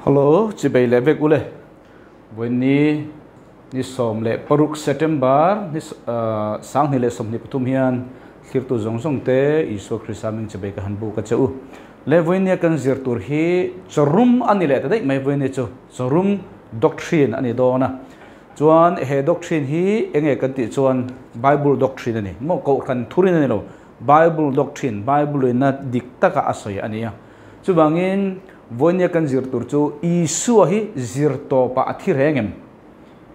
Hello, chibei leh vek ule. Vawiinni ni 16 September ni 2023 hian thlirtu zawng zawng te Isua Krista hming chibei ka han buk a che u. Le vawiinnia kan zir tur hi chawrum a ni leh ta daih mai vawiinni chu chawrum doctrine a ni dawn a. Chuan he doctrine hi enge kan tih chuan Bible doctrine a ni. Maw kohhran thurin a ni lo. Bible doctrine, Bible ina dik taka a sawi a ni a. Chuvangin vawinia kan zir tur chu Isua hi zir tawpah a thi reng em?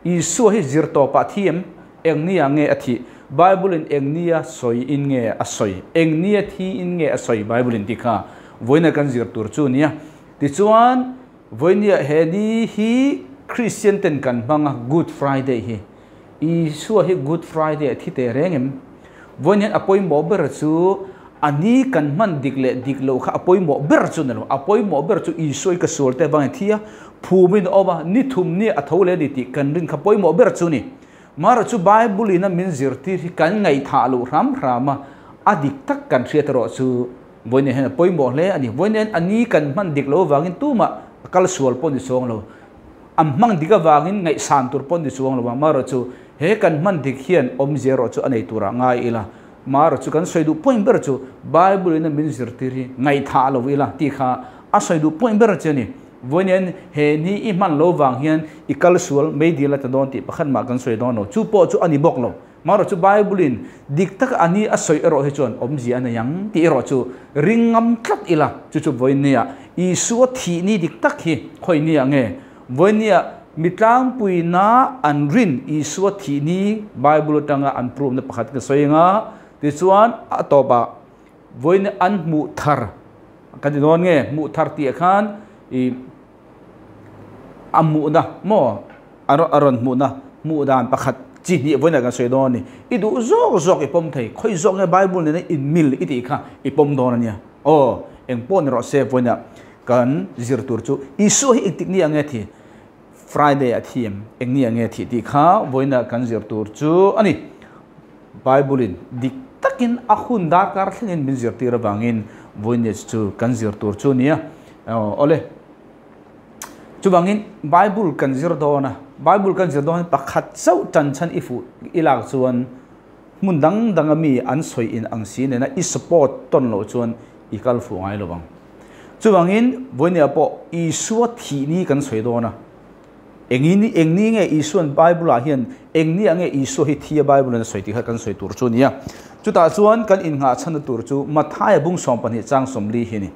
Isua hi zir tawpah a thi em? Eng nia nge a thih? Bible in eng nia sawi in nge a sawi? Eng nia thi in nge a sawi Bible in tih kha vawinia kan zir tur chu a nia. Tichuan vawinia he ni hi Christian ten kan hmang a Good Friday hi. Isua hi Good Friday a thi teh reng em? Vawiin hian a pawimawh ber chu a ni kan hman dik leh dik loh kha a pawimawh ber chu ni lo. A pawimawh ber chu Isua hi ka sual te avangin thi a, phumin a awm a, ni thum ni a tho leh a ni tih kan rin kha pawimawh ber chu ni. Mara chu Bible in a min zirtir hi kan ngaihthah loh hram hram a, a dik tak kan hriat erawh chu vawiin hian a pawimawh hle a ni. Vawiin hian a ni kan hman dik loh avangin tumah a kal sual pawh ni chuang lo. An hmang dik avangin ngaihsan tur pawh ni chuang lo a, marawh chu he kan hman dik hian awmzia erawh chu a nei turah ngai ila, marawh chu kan sawi duh point ber chu Bible in a min zirtir hi ngaihthah lo ila tih kha a sawi duh point ber chu a ni. Vawiin he ni i hman lo vang hian i kal sual mei dil a ta dawn tih pakhat mah kan sawi dawn lo, chu pawh chu a ni bawk lo. Marawh chu Bible in dik taka a ni a sawi erawh hi chuan awmzia a nei ang tih erawh chu ring ngam tlat ila, chu chu vawinia Isua thih ni dik tak hi khawi nia nge? Vawinia mi tlangpuina an rin Isua thih ni Bible atanga an prove na pakhat ka sawi anga, tichuan a tawpah vawinia an hmuh thar kan ti dawn nge hmuh thar tih ah khan ih A hmuhna maw? A rawn hmuhna hmuh dan pakhat chi hnih vawiin kan sawi dawn a ni. I duh zawk zawk i pawm thei. Khawi zawk nge Bible nena inmil i tih kha i pawm dawn a nia. Aw, eng pawh ni rawh se vawiinah kan zir tur chu Isua hi engtik ni ah nge thi? Friday ah thi em? Eng ni ah nge thih tih kha vawiinah kan zir tur chu a ni. Bible in dik takin a hun darkar thlengin min zirtir avangin vawiinah chu kan zir tur chu a nia. Awle. Chuvangin Bible kan zir dawn a, Bible kan zir dawn pakhat chauh tan chhan i fuh i lak chuan hmun dang danga mi an sawi in ang si nena i support tawn loh chuan i kal fuh ngai lo vang. Chuvangin vawinia pawh Isua thih ni kan sawi dawn a, engin eng ni nge Isuan Bible ah hian eng ni ah nge Isua hi thi a Bible in a sawi tih kha kan sawi tur chu a ni a. Chutah chuan kan innghah chhanna tur chu Mathaia bung 12 chang 40 hi a ni.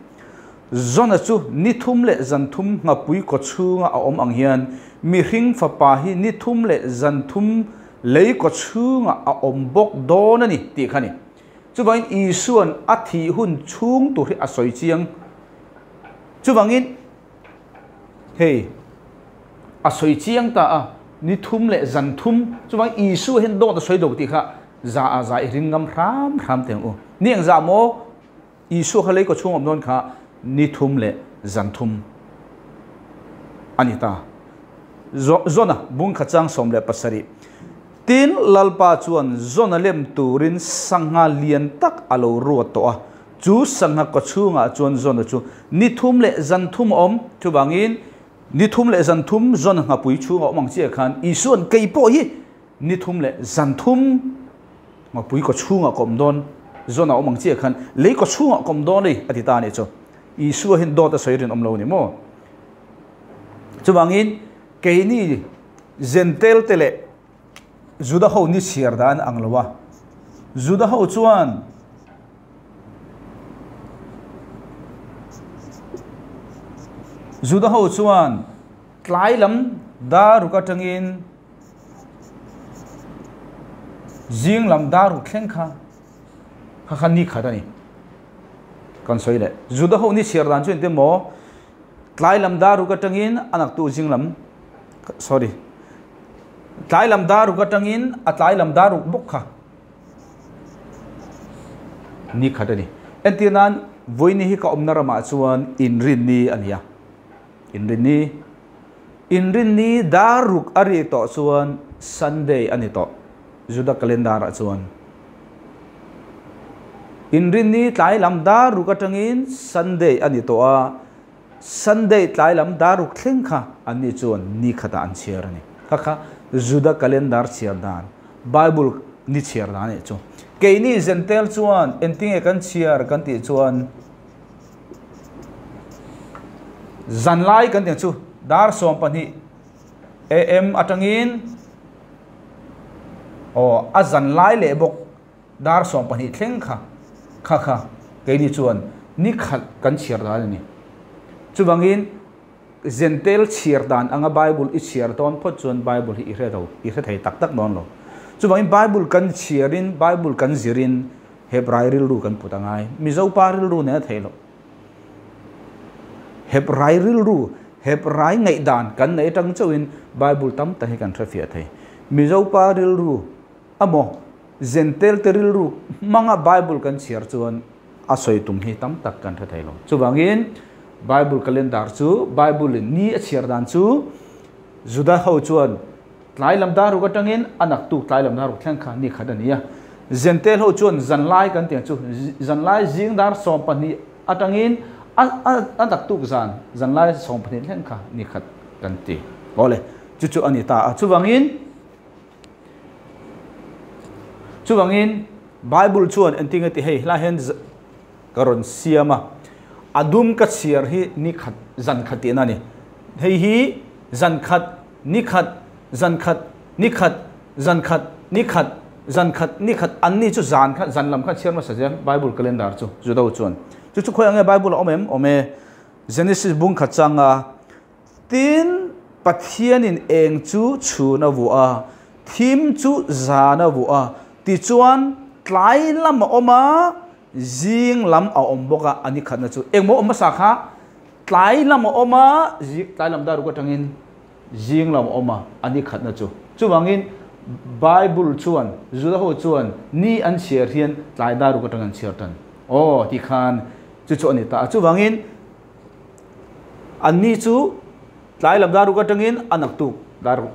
Zona chu ni thum leh zan thum nghapui kaw chhunga a awm ang hian mihring fapa hi ni thum leh zan thum lei kaw chhunga a awm bawk dawn a ni tih kha a ni. Chuvangin Isua'n a thih hun chhung tur hi a sawi chiang. Chuvangin hei a sawi chiang ta a, ni thum leh zan thum. Chuvangin Isua hian dawt a sawi lo tih kha za a za i ring ngam hram hram teh ang u. Ni engzah maw? Isua kha lei kaw chhung awm dawn kha ni thum leh zan thum a ni ta. Zona bung kha chang 17. Tin, Lalpa chuan Zona lem turin sangha lian tak a lo ruat tawh a. Chu sangha kaw chhungah chuan Zona chu ni thum leh zan thum a awm. Chuvangin, ni thum leh zan thum Zona nghapui chhunga awm ang chiah khan Isua'n kei pawh hi Ni thum leh zan thum ngawpui kaw chhungah ka awm dawn, zawn a awm ang chiah khan lei kaw chhungah ka awm dawn ei a ti ta a nih chu. Isua hian dawt a sawi rinawm lo a ni maw? Chuvangin keini Zentel te leh Juda ho ni chhiar dan ang lo a, Juda ho chuan Juda ho chuan tlai lam daruk atangin Zing lam dar ruk thleng kha kha kha ni khat a ni. Kan sawi leh. Juda ho ni chhiar dan chu engtin maw? Tlai lam dar ruk atangin a naktu zing lam sorry tlai lam dar ruk atangin a tlai lam dar ruk bawk kha ni khat a ni. Entir nan vawiini hi ka awmna ramah chuan inrinni a ni a. Inrinni. Inrinni dar ruk a ri tawh chuan Sunday a ni tawh, Juda calendar ah chuan. Inrinni tlai lam dar ruk atangin Sunday a ni tawh a, Sunday tlai lam dar ruk thleng kha anni chuan ni khatah an chhiar a ni. Kha kha Juda calendar chhiar dan, Bible ni chhiar dan a nih chu. Keini Zentel chuan engtinge kan chhiar kan tih chuan zanlai kan tih chu dar 12 am atangin aw a zanlai leh bawk dar 12 thleng kha kha kha keini chuan ni khat kan chhiar dan a ni. Chuvangin Zentel chhiar dan anga Bible i chhiar dawn phawt chuan Bible hi i hre lo, i hre thei tak tak dawn lo. Chuvangin Bible kan chhiarin, Bible kan zirin Hebrai rilru kan put a ngai. Mizo pa rilru nen a theih loh. Hebrai rilru, Hebrai ngaihdan kan nei atang chauhin Bible tam tak hi kan hre fiah thei. Mizo pa rilru emaw Zentel te rilru hmanga Bible kan chhiar chuan a sawi tum hi tam tak kan hre thei lo. Chuvangin Bible calendar chu Bible in ni a chhiar dan chu Juda ho chuan tlai lam dar ruk atangin a naktuk tlai lam dar ruk thleng kha ni khat a ni a. Zentel ho chuan zanlai kan tih ang chu zanlai zing dar 12 atangin a naktuk zan zanlai 12 thleng kha ni khat kan ti. Awle, chu chu a ni ta a. Chuvangin Chuvangin Bible chuan entinge ti hei helai hian ka rawn siam a, a dum ka chhiar hi ni khat zan khat tihna a ni. Hei hi zan khat, ni khat, zan khat, ni khat, zan khat, ni khat, zan khat, ni khat an ni chu zan kha zan lam kha chhiar hmasa zel Bible calendar chu Judo chuan. Chu chu khawi ang nge Bible a awm em? Awm e. Genesis bung khat changa Tin, Pathianin eng chu chhun a vuah a, thim chu zan a vuah a, tichuan tlai lam a awm a, zing lam a awm bawk a, a ni khatna chu engmaw awm hmasa kha tlai lam a awm a, tlai lam dar ruk atangin zing lam a awm a, a ni khatna chu. Chuvangin Bible chuan, Juda ho chuan ni an chhiar hian tlai dar ruk atang an chhiar tan. Aw, tikhan chu chu a ni ta a. Chuvangin Anni chu tlai lam dar ruk atangin a naktuk dar ruk,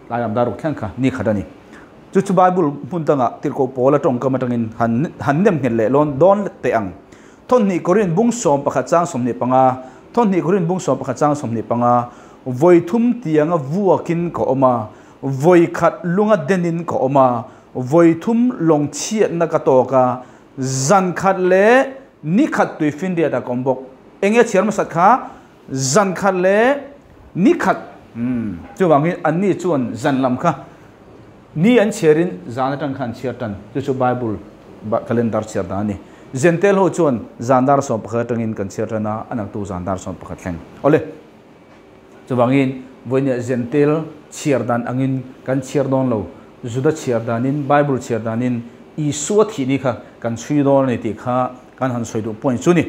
tlai lam dar ruk thleng kha ni khat a ni. Chu chu Bible hmun dangah tirhkoh pawl a tawngkam atangin han han nem nghet leh lawn dawn teh ang. Thawhnih Korin bung 11 chang 25, Thawhnih Korin bung 11 chang 25, Vawi thum tianga vuakin ka awm a, vawi khat lunga denin ka awm a, vawi thum lawng chhiatna ka tawk a, Zan khat leh ni khat tui finriat a kawm bawk. Enge chhiar hmasat kha zan khat leh ni khat umm chuvangin anni chuan zan lam kha ni an chhiarin zan atang khan chhiar tan chu chu Bible calendar chhiar dan a ni. Zentel ho chuan zan dar 11 atangin kan chhiar tan a, a nangtu zan dar 11 thleng. Awle. Chuvangin vawinia Zentel chhiar dan angin kan chhiar dawn lo, Juda chhiar danin, Bible chhiar danin Isua thih ni kha kan chhui dawn a ni tih kha kan han sawi duh point chu ni.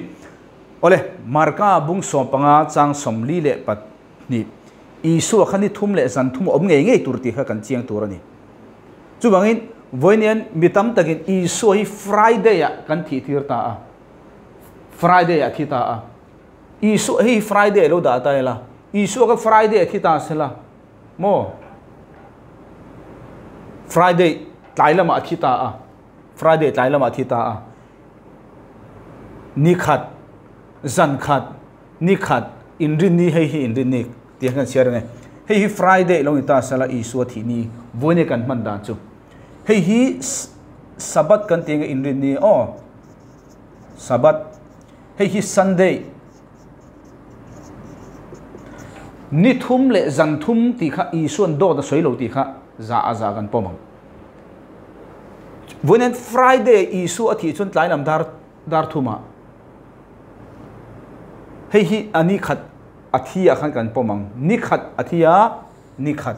Awle, Marka bung 15 chang 42, Isua kha ni thum leh zan thum a awm ngei ngei tur tih kha kan chiang tur a ni. Chuvangin vawiinian mi tam takin Isua hi Friday ah kan thih tir ta a, Friday ah thi ta a. Isua hei Friday lo dah ta ila, Isua kha Friday a thi ta se la maw? Friday tlai lamah a thi ta a, Friday tlai lamah a thi ta a. Ni khat, zan khat, ni khat, inrin ni hei hi inrin ni tih kan chhiar ange. Hei hi Friday lo ni ta se la Isua thih ni vawiin kan hman dan chu. Hei hi Sabbath kan tih ange inrin ni aw. Sabbath. Hei hi Sunday ni thum leh zan thum tih kha Isuan dawt a sawi lo tih kha za a za kan pawm ang. Vawiin Friday Isu a thih chuan tlai lam dar dar thumah hei hi a ni khat a thi ah khan kan pawm ang. Ni khat a thi a, ni khat.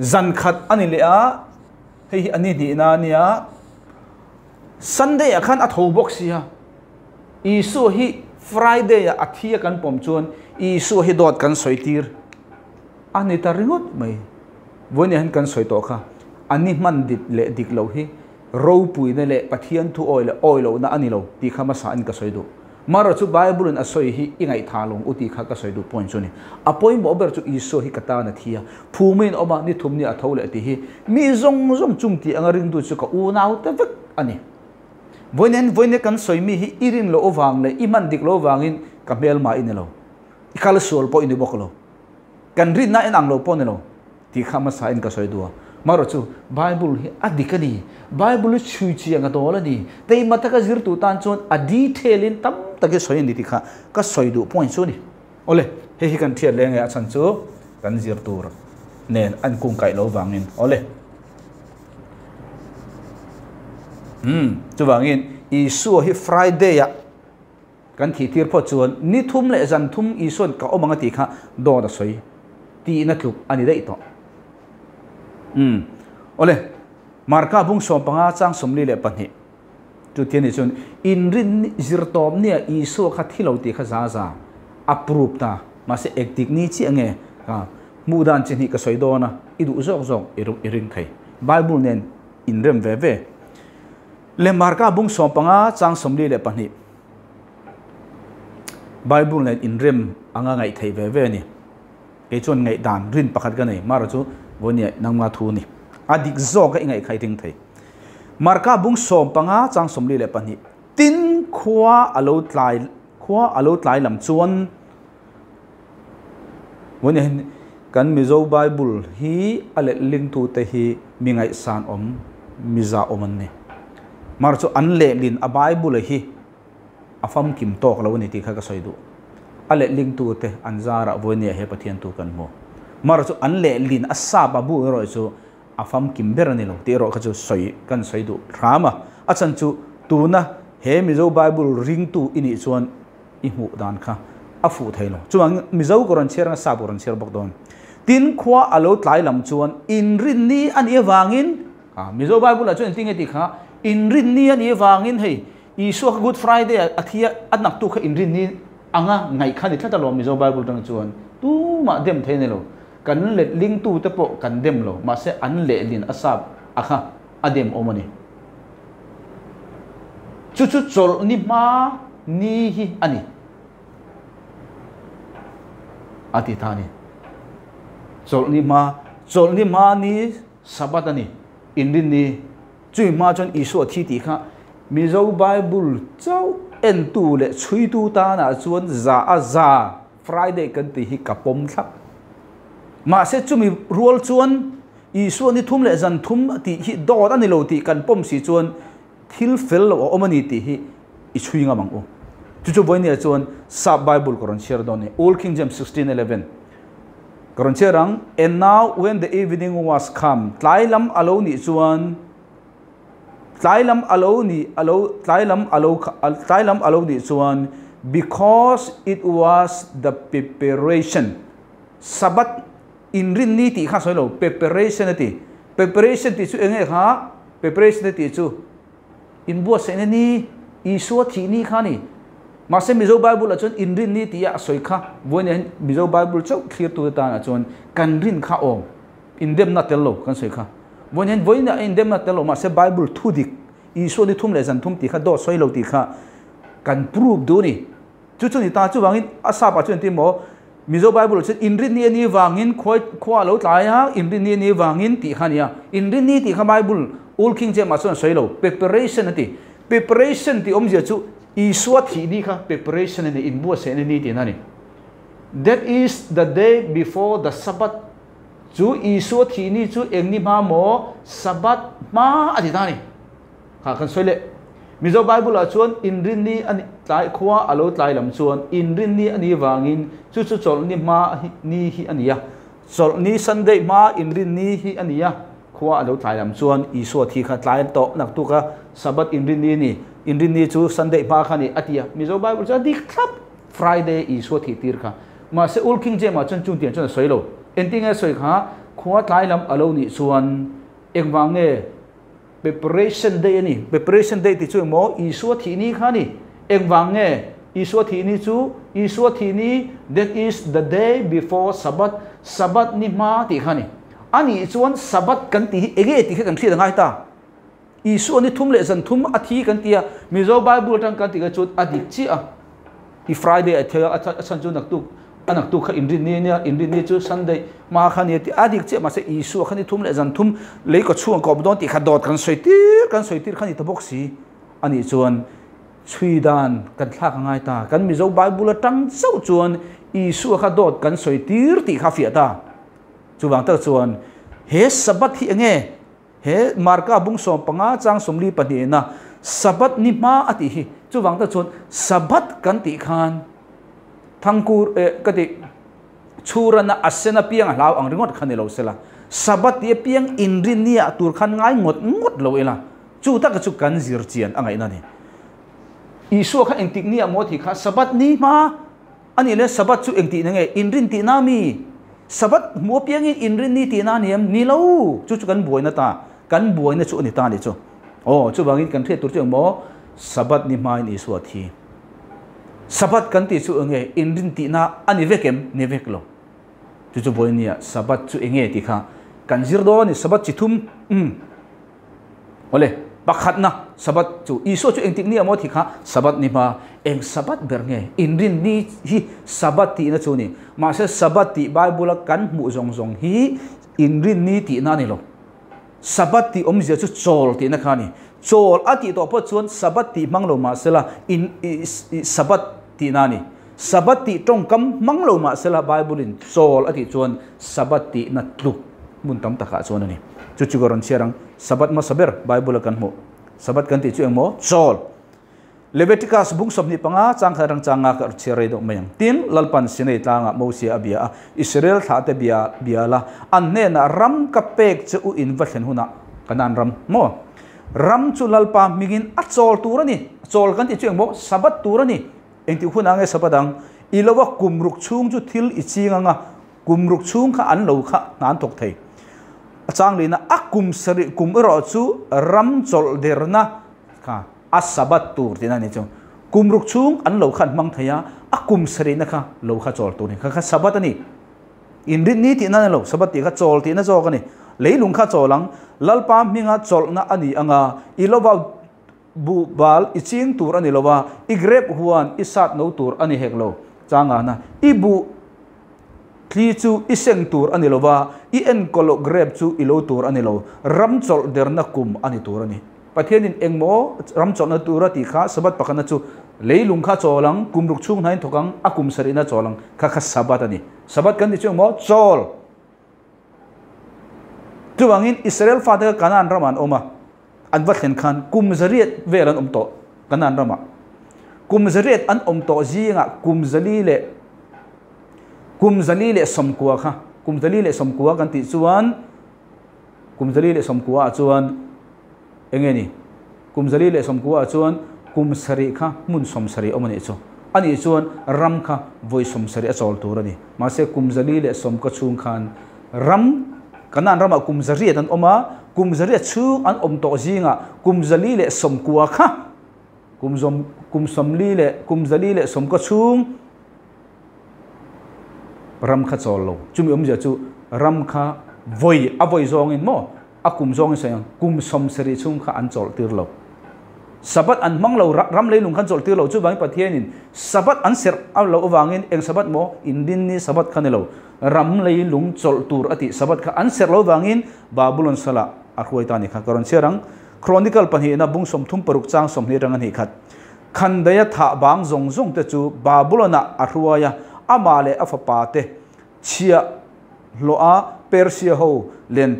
Zan khat a ni leh a, hei hi a ni hnihna a nia. Sunday ah khan a tho bawk sia, Isua hi Friday ah a thi a kan pawm chuan Isua hi dawt kan sawi tir a ni ta ringawt mai. Vawiin hian kan sawi tawh kha, a ni hman dik leh dik loh hi ropuina leh Pathian thu awi leh awi lohna a ni lo tih kha hmasa in ka sawi duh. Mara chu Bible in a sawi hi i ngaihtha lawng u tih kha ka sawi duh point chu ni. A pawimawh ber chu Isua hi ka tan a thi a, phumin awm a, ni thum ni a tho leh tih hi mi zawng zawng chung tih anga ringtu chu ka unau te vek a ni. Vawiin vawiin kan sawi mi hi i rin loh avang leh i hman dik loh avangin ka hmelma i ni lo. I kal sual pawh i ni bawk lo. Kan rinna inang lo pawh ni lo tih kha hmasa in ka sawi duh a. Marawhchu Bible hi a dik a ni. Bible hi chhui chiang a dawl a ni. Keimah taka zirtu tan chuan a detail in tam tak hi sawi a ni tih kha ka sawi duh point chu a ni. Awle, hei hi kan thiat leng e a chhan chu kan zir tur nen an kungkaih lo vangin. Awle. Umm, chuvangin Isua hi Friday ah kan thih tir phawt chuan ni thum leh zan thum Isua'n ka awm ang a tih kha dawt a sawi tihna tluk a ni daih tawh. Umm, awle, Marka bung 15 chang 42. Chu thil nih chuan inrin zirtawp nia Isua kha thi lo tih kha za za a prove ta. Mahse engtik ni chiah nge ka hmuh dan chi hnih ka sawi dawn a, i duh zawk zawk i ring thei. Bible nen inrem ve ve. Le Marka bung 15 chang 42 Bible nen inrem anga ngaih theih ve ve a ni. Kei chuan ngaihdan rin pakhat ka nei, Mara chu vawinia nangma thu a ni. A dik zawk a i ngaih kha i ring thei. Marka bung 15 chang 42 Tin khua a lo tlai khua a lo tlai lam chuan vawinia hian kan Mizo Bible hi a lehlingtute hi mi ngaihsan awm mi zah awm an ni. Mara chu an lehlin a Bible hi a famkim tawk lo a ni tih kha ka sawi duh. A lehlingtute an zarah vawinia he Pathian tu kan hmu. Mara chu an lehlin a sap a bu erawh chu a famkim ber a ni lo tih erawh kha chu sawi kan sawi duh hram a. A chhan chu tuna he Mizo Bible ringtu i nih chuan i hmuh dan kha a fuh thei lo. Chuvangin Mizo ka rawn chhiar anga sap ka rawn chhiar bawk dawn. Tin khua a lo tlai lam chuan inrinni a nih avangin, Mizo Bible ah chuan engtin nge tih kha inrinni a nih avangin hei Isua kha Good Friday a thi a, a naktu kha inrinni anga ngaih kha a ni tlat alawm Mizo Bible atang chuan tumah dem thei a ni lo. Kan letlingtute pawh kan dem lo, mahse an lehlin a sap a kha a dem awm a ni. Chu chu chawlh ni hma ni hi a ni a ti ta a ni. Chawlh ni hma, chawlh ni hma ni Sabbath a ni, inrinni. Chui hma chuan Isua thi tih kha Mizo Bible chauh entu leh chhuitu tanah chuan za a za Friday kan tih hi ka pawm thlap. Mahse chumi rual chuan Isua ni thum leh zan thum tih hi dawt a ni lo tih kan pawm si chuan thil fel loh a awm a ni tih hi i chhui ngam ang u. Chu chu vawinia chuan Sap Bible ka rawn chhiar dawn a ni, Old King James 16:11. Ka rawn chhiar ang, And now when the evening was come, tlai lam a lo nih chuan, tlai lam a lo nih, a lo, tlai lam a lo, tlai lam a lo nih chuan, because it was the preparation, Sabbath inrinni tih kha sawi lo, preparation a ti. Preparation tih chu eng nge kha? Preparation a tih chu Inbuatsaihna ni, Isua thih ni kha a ni. Mahse Mizo Bible-ah chuan inrin ni tia a sawi kha vawiin hian Mizo Bible chauh thlirtute tanah chuan kan rin kha awm. Indemna tel lo kan sawi kha. Vawiin hian vawiin ah indemna tel lo mahse Bible thu dik Isua ni thum leh zan thum tih kha dawt sawi lo tih kha kan prove duh a ni. Chu chu ni ta chuvangin a sap ah chuan engtin maw Mizo Bible ah chuan inrin ni a ni vangin khuai khua a lo tlai a, inrin ni a ni vangin tih kha a ni a. Inrin ni tih kha Bible Old King James ah chuan a sawi lo, preparation a ti. Preparation tih awmzia chu Isua thih ni kha preparation a ni, inbuatsaihna ni tihna a ni. That is the day before the Sabbath chu Isua thih ni chu eng ni hma maw Sabbath hma a ti ta a ni. Kha kan sawi leh. Mizo Bible ah chuan inrinni a ni tlai khua a lo tlai lam chuan inrinni a ni vangin chu chu chawlhni hma ni hi a ni a. Chawlhni Sunday hma inrinni hi a ni a. Khua a lo tlai lam chuan Isua thi kha tlai tawh naktuk a Sabbath inrinni a ni. Inrinni chu Sunday hma kha a ni a ti a. Mizo Bible chuan a dik thlap Friday Isua thih tir kha. Mahse Old King James ah chuan chungtiang chuan a sawi lo. Engtin nge a sawi kha khua tlai lam a lo nih chuan engvang nge Preparation day a ni. Preparation day tih chu emaw Isua thih ni kha a ni. Engvang nge Isua thih ni chu? Isua thih ni, that is the day before Sabbath, Sabbath ni hma tih kha a ni. A nih chuan Sabbath kan tih hi enge tih kha kan hriat a ngai ta. Isua ni thum leh zan thum a thi kan ti a, Mizo Bible atang kan tih kha chuan a dik chiah a. I Friday a thei a, a chhan chu naktuk a naktuk kha inrinni a nia, inrinni chu Sunday hma kha a nia tih a dik chiah mahse Isua kha ni thum leh zan thum lei ka chhung a kawp dawn tih kha dawt kan sawi tir kan sawi tir kha a ni ta bawk si a nih chuan Chhui dan kan thlak a ngai ta. Kan Mizo Bible atang chauh chuan Isua kha dawt kan sawi tir tih kha a fiah ta. Chuvang tak chuan he Sabbath hi enge? He Marka bung 15 chang 42 na Sabbath ni hma a tih hi. Chuvang tak chuan Sabbath kan tih khan thangkur eh ka tih chhurana a sen apiang a hlau ang ringawt kha ni lo sela. Sabbath tih apiang inrinni ah tur khan ngai ngawt ngawt lo ila. Chu taka chu kan zir chian a ngaihna a ni. Isua kha engtik ni ah maw tih kha Sabbath ni hma a nih le Sabbath chu engtihna nge? Inrin tihna mi? Sabbath hmu apiangin inrin ni tihna a ni em? Ni lo! Chu chu kan buaina ta, kan buaina chu a ni ta a nih chu. Aw, chuvangin kan hriat tur chu engmaw? Sabbath ni hmain Isua a thi. Sabbath kan tih chu enge? Inrin tihna a ni vek em? Ni vek lo. Chu chu buaina nia, Sabbath chu enge tih kha kan zir dawn a ni. Sabbath chi thum, umm. Awle, pakhatna Sabbath chu Isua chu engtik ni a maw thi kha Sabbath ni hma, eng Sabbath ber nge? Inrin ni hi Sabbath tihna chu a ni. Mahse Sabbath tih Bible a kan hmuh zawng zawng hi inrin ni tihna a ni lo. Sabbath tih awmzia chu chawl tihna kha a ni. Chawl a tih tawh pawh chuan Sabbath tih hmang lo mahsela in Sabbath tihna a ni. Sabbath tih tawngkam hmang lo mahsela Bible in chawl a tih chuan Sabbath tihna tluk hmun tam takah chuan a ni. Chu chu ka rawn chhiar ang. Sabbath hmasa ber Bible a kan hmuh. Sabbath kan tih chu engmaw? Chawl. Leviticus bung 25 changkhat rang changa ka chhiar rei deuh mai ang. Tin, Lalpan Sinai tlangah Mosia a bia a, Israel thlahte bia bia la, an hnenah ram ka pek che u in va thlen hunah Kanaan ram maw? Ram chu Lalpa hmingin a chawl tur a ni. Chawl kan tih chu engmaw? Sabbath tur a ni. Engtik hunah nge Sabbath ang? I lova kum ruk chhung chu thil i ching anga Kum ruk chhung kha an lo kha hna an thawk thei. A chang lehna a kum sarih kum erawh chu ram chawlh derna kha a Sabbath tur tihna a ni chu. Kum ruk chhung an lo kha an hmang thei a, a kum sarihna kha lo kha chawl tur a ni. Kha kha Sabbath a ni. Inrin ni tihna a ni lo, Sabbath tih kha chawl tihna zawk a ni. Leilung kha chawl ang, Lalpa hminga chawlhna a ni ang a, i lova buh bal i ching tur a ni lo a, i grep huan i sat no tur a ni hek lo. Changana, i buh thli chu i seng tur a ni lo a, i enkawl loh grep chu i lo tur a ni lo. Ram chawlh derna kum a ni tur a ni. Pathianin engmaw ram chawlhna tur a tih kha Sabbath pakhatna chu leilung kha chawl ang, kum ruk chhung hnain thawk ang, a kum sarihna chawl ang, kha kha Sabbath a ni. Sabbath kan tih chu engmaw? Chawl! Chuvangin Israel fate kha Kanaan ramah an awm a, an va thlen khan kum zariat vel an awm tawh Kanaan ramah. Kum zariat an awm tawh zingah kum zali leh kum 410 kha, kum 410 kan tih chuan kum 410 ah chuan enge ni? Kum 410 ah chuan kum sarih kha hmun 70 awm a nih chu. A nih chuan ram kha vawi 70 a chawl tur a ni. Mahse kum 410 chhung khan ram Kanaan ramah kum zariat an awm a, kum zariat chhung an awm tawh zingah kum 410 kha kum zawm kum sawmli leh kum 410 chhung ram kha chawl lo. Chumi awmzia chu ram kha vawi a vawi zawngin maw a kum zawngin sawi ang kum 70 chhung kha an chawlh tir lo. Sabbath an hmang lo, ram leilung khan chawlh tir lo. Chuvangin Pathianin Sabbath an serh a loh avangin eng Sabbath maw? Inrinni Sabbath kha ni lo. Ram leilung chawlh tur a tih Sabbath kha an serh loh avangin Babulon salah a hruai ta a ni kha. Ka rawn chhiar ang. Chronicle pahnihna bung 36 chang 20 atanga hnih khat. Khandaia thah bang zawng zawng te chu Babulon-ah a hruai a, amah leh a fapa te chhiah hlawh a Persia ho len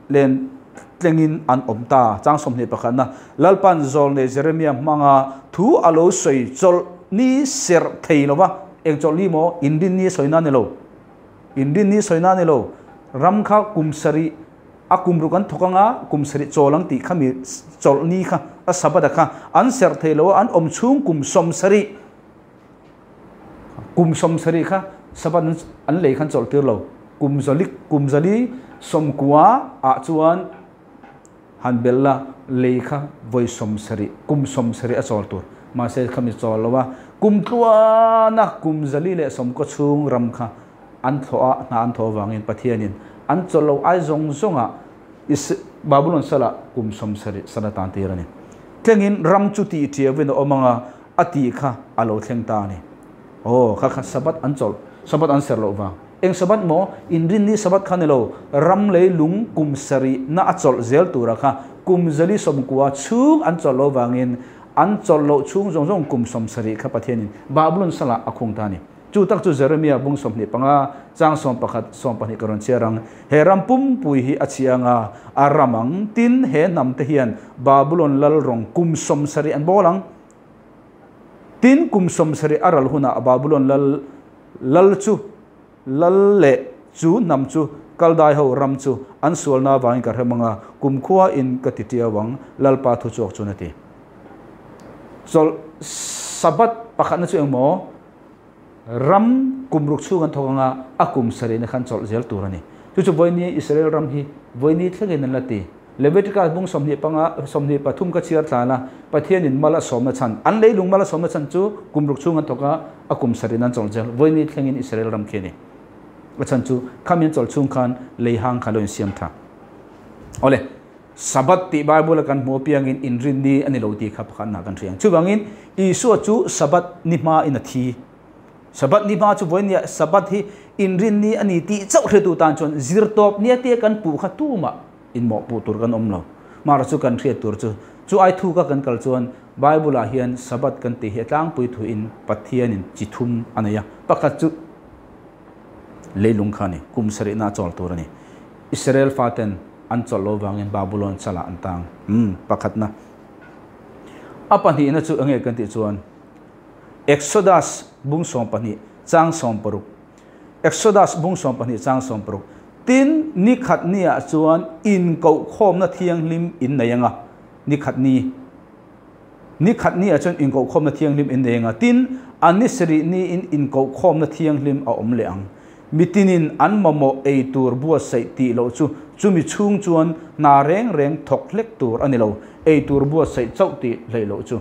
len tlengin an awm ta. Chang 21na Lalpan zawlnei Jeremia hmanga thu a lo sawi chawlh ni serh thei lo va, eng chawlh ni maw? Inrin ni sawi na ni lo. Inrin ni sawi na ni lo. Ram kha kum sarih a kum ruk an thawk anga kum sarih chawl ang tih kha mi chawlh ni kha a Sabbath a kha an serh thei lo a, an awm chhung kum 70. Kum 70 kha Sabbath an lei khan chawlh tir lo. Kum zali kum 490 ah chuan han bel la lei kha vawi 70 kum 70 a chawl tur. Mahse kha mi chawl lo a, kum tluana kum 490 chhung ram kha an thlawh a, hna an thaw avangin Pathianin an chawlh lo ai zawng zawngah Is Babulon salah kum 70 sal atan tir a ni. Tlengin ram chu tih ṭiauin a awm anga a tih kha a lo thleng ta a ni. Aw, kha kha Sabbath an chawlh, Sabbath an serh loh vang. Eng Sabbath maw? Inrinni Sabbath kha ni lo, ram lei lung kum sarih na a chawlh zel tura kha kum 490 chhung an chawlh loh vangin An chawlh loh chhung zawng zawng kum 70 kha Pathianin Babulon salah a khung ta a ni. Chu tak chu Jeremia bung 25, chang 11, 12 ka rawn chhiar ang. He ram pumpui hi a chhi ang a, a ram ang. Tin, he hnam te hian Babulon lal rawng kum 70 an bawl ang. Tin, kum 70 a ral hunah Babulon lal lal chu lal leh chu hnam chu Kaldai ho ram chu an sualna avangin ka hrem ang a, kumkhua in ka ti tiau ang, Lalpa thuchhuak chuan a ti. Chawlh Sabbath pakhatna chu engmaw? Ram kum ruk chhung an thawk anga a kum sarihna khan chawlh zel tur a ni. Chu chu vawiini Israel ram hi vawiini thlengin an la ti. Leviticus bung 25 23 ka chhiar tlan a, Pathianin mal a sawmna chhan, an leilung mal a sawmna chhan chu kum ruk chhung an thawk a, a kum sarihna an chawlh zel. Vawiini thlengin Israel ram khi a ni. A chhan chu khami an chawlh chhung khan lei hang kha lo insiam tha. Awle. Sabbath tih Bible a kan hmuh apiangin inrin ni a ni lo tih kha pakhatna kan hria ang. Chuvangin Isua chu Sabbath ni hmain a thi. Sabbath ni hma chu vawinia Sabbath hi inrin ni a ni tih chauh hretu tan chuan zirtawp nia tia kan puh kha tumah inmawh puh tur kan awm lo. Mahra chu kan hriat tur chu chu ai thu ka kan kal chuan Bible ah hian Sabbath kan tih hi a tlangpui thuin Pathianin chi thum a nei a. Pakhat chu leilung kha a ni, kum sarihna a chawl tur a ni. Israel faten an chawlh lo vangin Babulon chalah an tang. Umm, pakhatna. A pahnihna chu enge kan tih chuan Exodus bung 12 chang 16. Exodus bung 12 chang 16. Tin, ni khat niah chuan inkohkhawmna thianghlim in nei anga. Ni khat ni. Ni khat niah chuan inkohkhawmna thianghlim in nei anga. Tin, a ni sarih niin inkohkhawmna thianghlim a awm leh ang. Mitinin an mamawh ei tur buatsaih tih loh chu chumi chhung chuan hna reng reng thawk hlek tur a ni lo, ei tur buatsaih chauh tih hleih loh chu.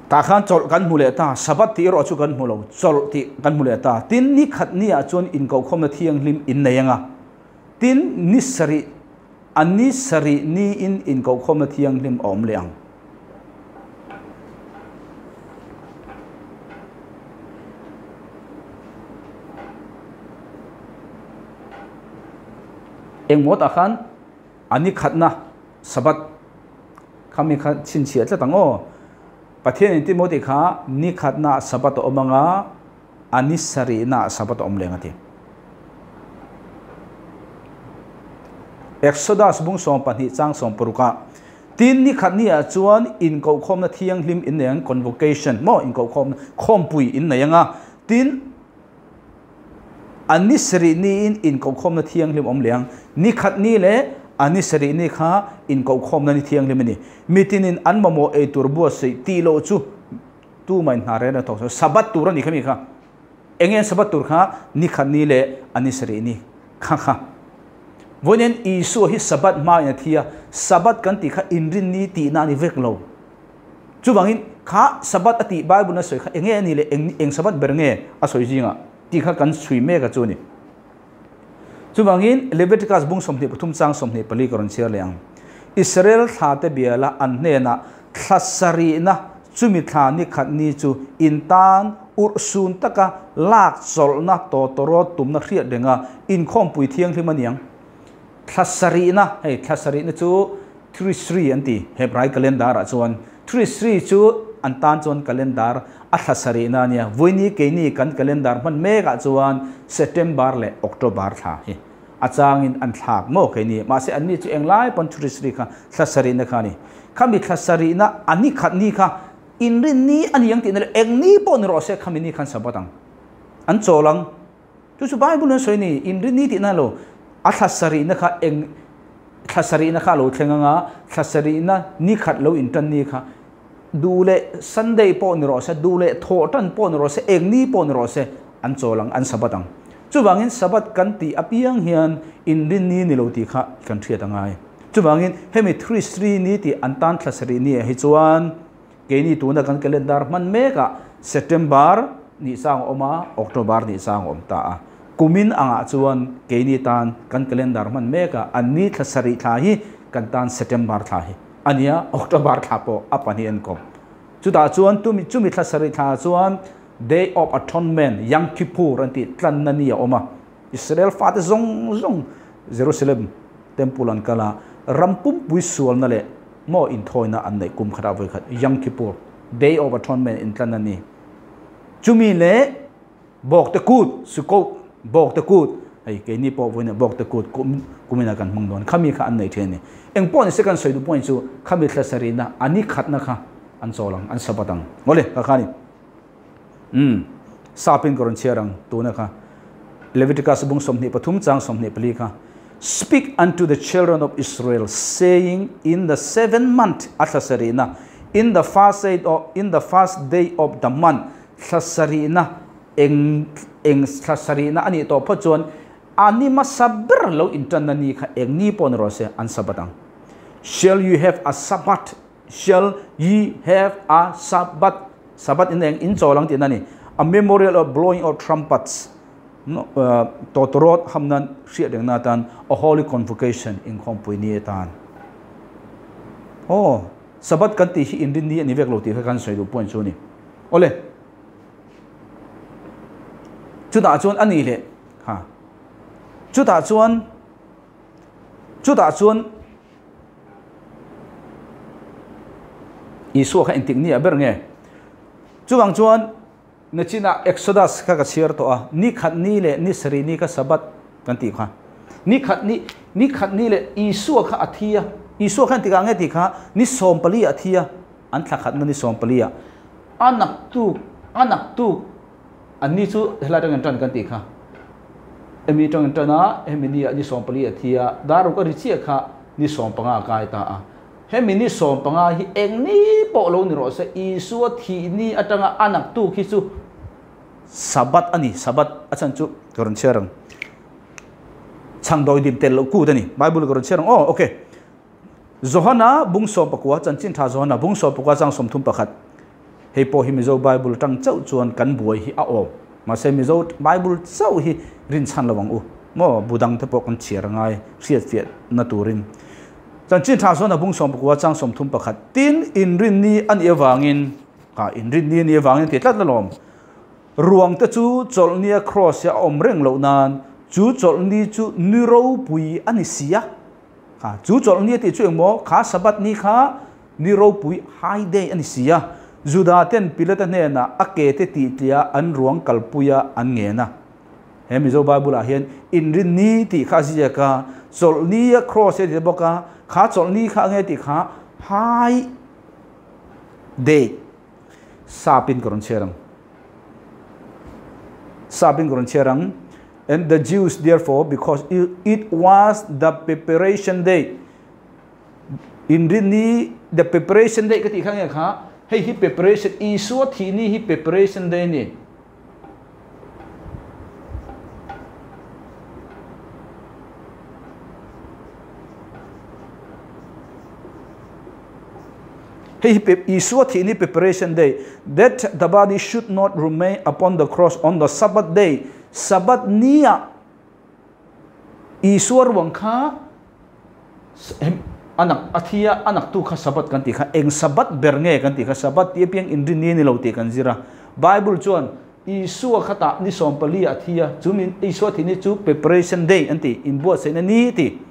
Tah khan chawlh kan hmu leh ta, Sabbath tih erawh chu kan hmu lo, chawlh tih kan hmu leh ta. Tin, ni khat niah chuan inkohkhawmna thianghlim in nei ang a, tin, ni sarih, a ni sarih niin inkohkhawmna thianghlim a awm leh ang. Engmaw tah khan a ni khatna Sabbath kha mi kha chhinchhiah tlat ang aw. Pathian in Timothy kha ni khatna Sabbath a awm anga a ni sarihna Sabbath a awm leng a ti. Exodus bung 12 chang 16 ah Tin ni khat ni ah chuan inkohkhawmna thianghlim in nei ang, convocation maw inkohkhawmna khawmpui in nei anga, tin a ni sarih ni in inkohkhawmna thianghlim awm leh ang, ni khat ni leh a ni sarih ni kha inkohkhawmna ni thianghlim a ni. Mitinin an mamawh ei tur buatsaih tih loh chu tumah in hna reng reng thawk chu Sabbath tur a ni kha mi kha. Enge an Sabbath tur kha ni khat ni leh a ni sarih ni kha kha. Vawiin Isua hi Sabbath hmain a thi a, Sabbath kan tih kha inrin ni tihna a ni vek lo. Chuvangin kha Sabbath a tih Bible-in a sawi kha enge a nih leh eng eng Sabbath ber nge a sawi zingah tih kha kan chhui mek a chu a ni. Chuvangin Leviticus bung 23 chang 24 ka rawn chhiar leh ang. Israel thla te biala an hnenah thla sarihna chumi thla ni khat ni chu in tan urhsun taka lak chawlhna tawtawrawt tumna hriat renga inkhawmpui thianghlim a niang. Thla sarihna, hei thla sarihna chu Trisri an ti Hebrai calendar ah chuan. Trisri chu an tan chuan calendar a thla sarihna a nia. Vawiini keini kan calendar hman mek ah chuan September leh October thla hi a changin an thlak maw keini. Mahse anni chu englai pawn Trisri kha thla sarihna kha a ni. Khami thla sarihna a ni khat ni kha inrin ni a ni ang tihna leh eng ni pawh ni rawh se khami ni khan Sabbath ang an chawl ang. Chu chu Bible an sawi a ni, inrin ni tihna lo a thla sarihna kha eng thla sarihna kha a lo thleng anga thla sarihna ni khat lo intan ni kha duh leh Sunday pawh ni rawh se, duh leh thawhtan pawh ni rawh se, eng ni pawh ni rawh se an chawl ang, an Sabbath ang. Chuvangin Sabbath kan tih apiang hian inrin ni ni lo tih kha kan hriat a ngai. Chuvangin hemi Three ni tih an tan thla sarih ni ah hi chuan keini tuna kan calendar hman mekah September ni sang a awm a, October ni sang a awm ta a. Kumin angah chuan keini tan kan calendar hman mekah an ni thla sarih thla hi kan tan September thla hi a nia, October thla pawh a pahnih an kawm. Chutah chuan tumi chumi thla sarih thla ah chuan Day of Atonement, Yom Kippur an tih tlanna ni a awm a. Israel fate zawng zawng Jerusalem. Temple an kal a, ram pumpui sualna leh maw inthawina an neih kum khatah vawi khat Yom Kippur, Day of Atonement intlan a ni. Chumi leh Bawkte kut, Sukkot, Bawkte kut, hei keini pawh vawiin Bawkte kut kum kumina kan hmang dawn, khami kha an nei thin a ni. Eng pawh ni se kan sawi duh point chu khami thla sarihna a ni khatna kha an chawl ang, an Sabbath ang. Awle, ka kha ni. Umm, sapin ka rawn chhiar ang tuna kha. Leviticus bung 23 chang 24 kha. Speak unto the children of Israel, saying, In the seventh month, a thla sarihna, in the first day of, in the first day of the month, thla sarihna, eng, eng thla sarihna a nih tawh phawt chuan, a ni hmasa ber lo intanna ni kha eng ni pawh ni rawh se, an Sabbath ang. Shall you have a Sabbath Shall ye have a Sabbath, Sabbath in eng in chawl ang tihna a ni, a memorial of blowing of trumpets, tawtawrawt ham nan hriat rengna atan, a holy convocation, inkhawmpui ni atan. Aw, Sabbath kan tih hi inrin ni a ni vek lo tih kha kan sawi duh point chu a ni. Awle, chutah chuan a ni leh, ha, chutah chuan, chutah chuan, Isua kha engtik ni ah ber nge? Chuvang chuan nachinah Exodus kha ka chhiar tawh a, ni khat ni leh ni sarih ni kha Sabbath kan tih kha. Ni khat ni, ni khat ni leh Isua kha a thi a, Isua kha engtikah nge tih kha ni 14 ah a thi a, an thla khatna ni 14 ah. A naktuk, a naktuk an ni chu helai atangin tan kan tih kha. Hemi atangin tan a, hemi ni ah ni 14 a thi a, daruk a ri chiah kha ni 15 a kai ta a. Hemi ni 15 hi eng ni pawh lo ni rawh se, Isua thih ni atanga a naktuk hi chu Sabbath a ni, Sabbath a chhan chu ka rawn chhiar ang. Chhangdawi dim tel loh kut a ni, Bible ka rawn chhiar ang aw, okay. Johana bung 14, chanchin tha Johana bung 14 chang 31. Hei pawh hi Mizo Bible atang chauh chuan kan buai hi a awm. Mahse Mizo Bible chauh hi rinchhan lo ang u. Maw bu dang te pawh kan chhiar angai hriatfiah na turin. Chanchin tha chuan a bung 14 chang 31 tin inrinni a nih avangin kha inrinni a nih avangin tih tlat lalawm. Ruang te chu chawlhnia cross hi a awm reng loh nan chu chawlhni chu ni ropui a ni si a. Kha chu chawlhni a tih chu engmaw kha Sabbath ni kha Ni ropui high day a ni si a, Juda ten Pilata hnenah a ke te tih tliah an ruang kalpui a an ngen a. He Mizo Bible ah hian inrin ni tih kha a ziak a, chawlh ni a cross hi a ti bawk a, kha chawlh ni kha ange tih kha high day sapin ka rawn chhiar ang. Sapin ka rawn chhiar ang. And the Jews therefore because it was the preparation day Inrinni the preparation day ka tih kha nge kha hei hi preparation Isua thih ni hi preparation day ni. Hei hi Isua thih ni preparation day that the body should not remain upon the cross on the Sabbath day. Sabbath ni ah Isua ruang kha a nak a thi a, a naktu kha Sabbath kan tih kha eng Sabbath ber nge kan tih kha Sabbath tih apiang inrin ni a ni lo tih kan zir a. Bible chuan Isua kha tah ni 14 a thi a, chu min Isua thih ni chu preparation day an ti, inbuatsaihna ni ti.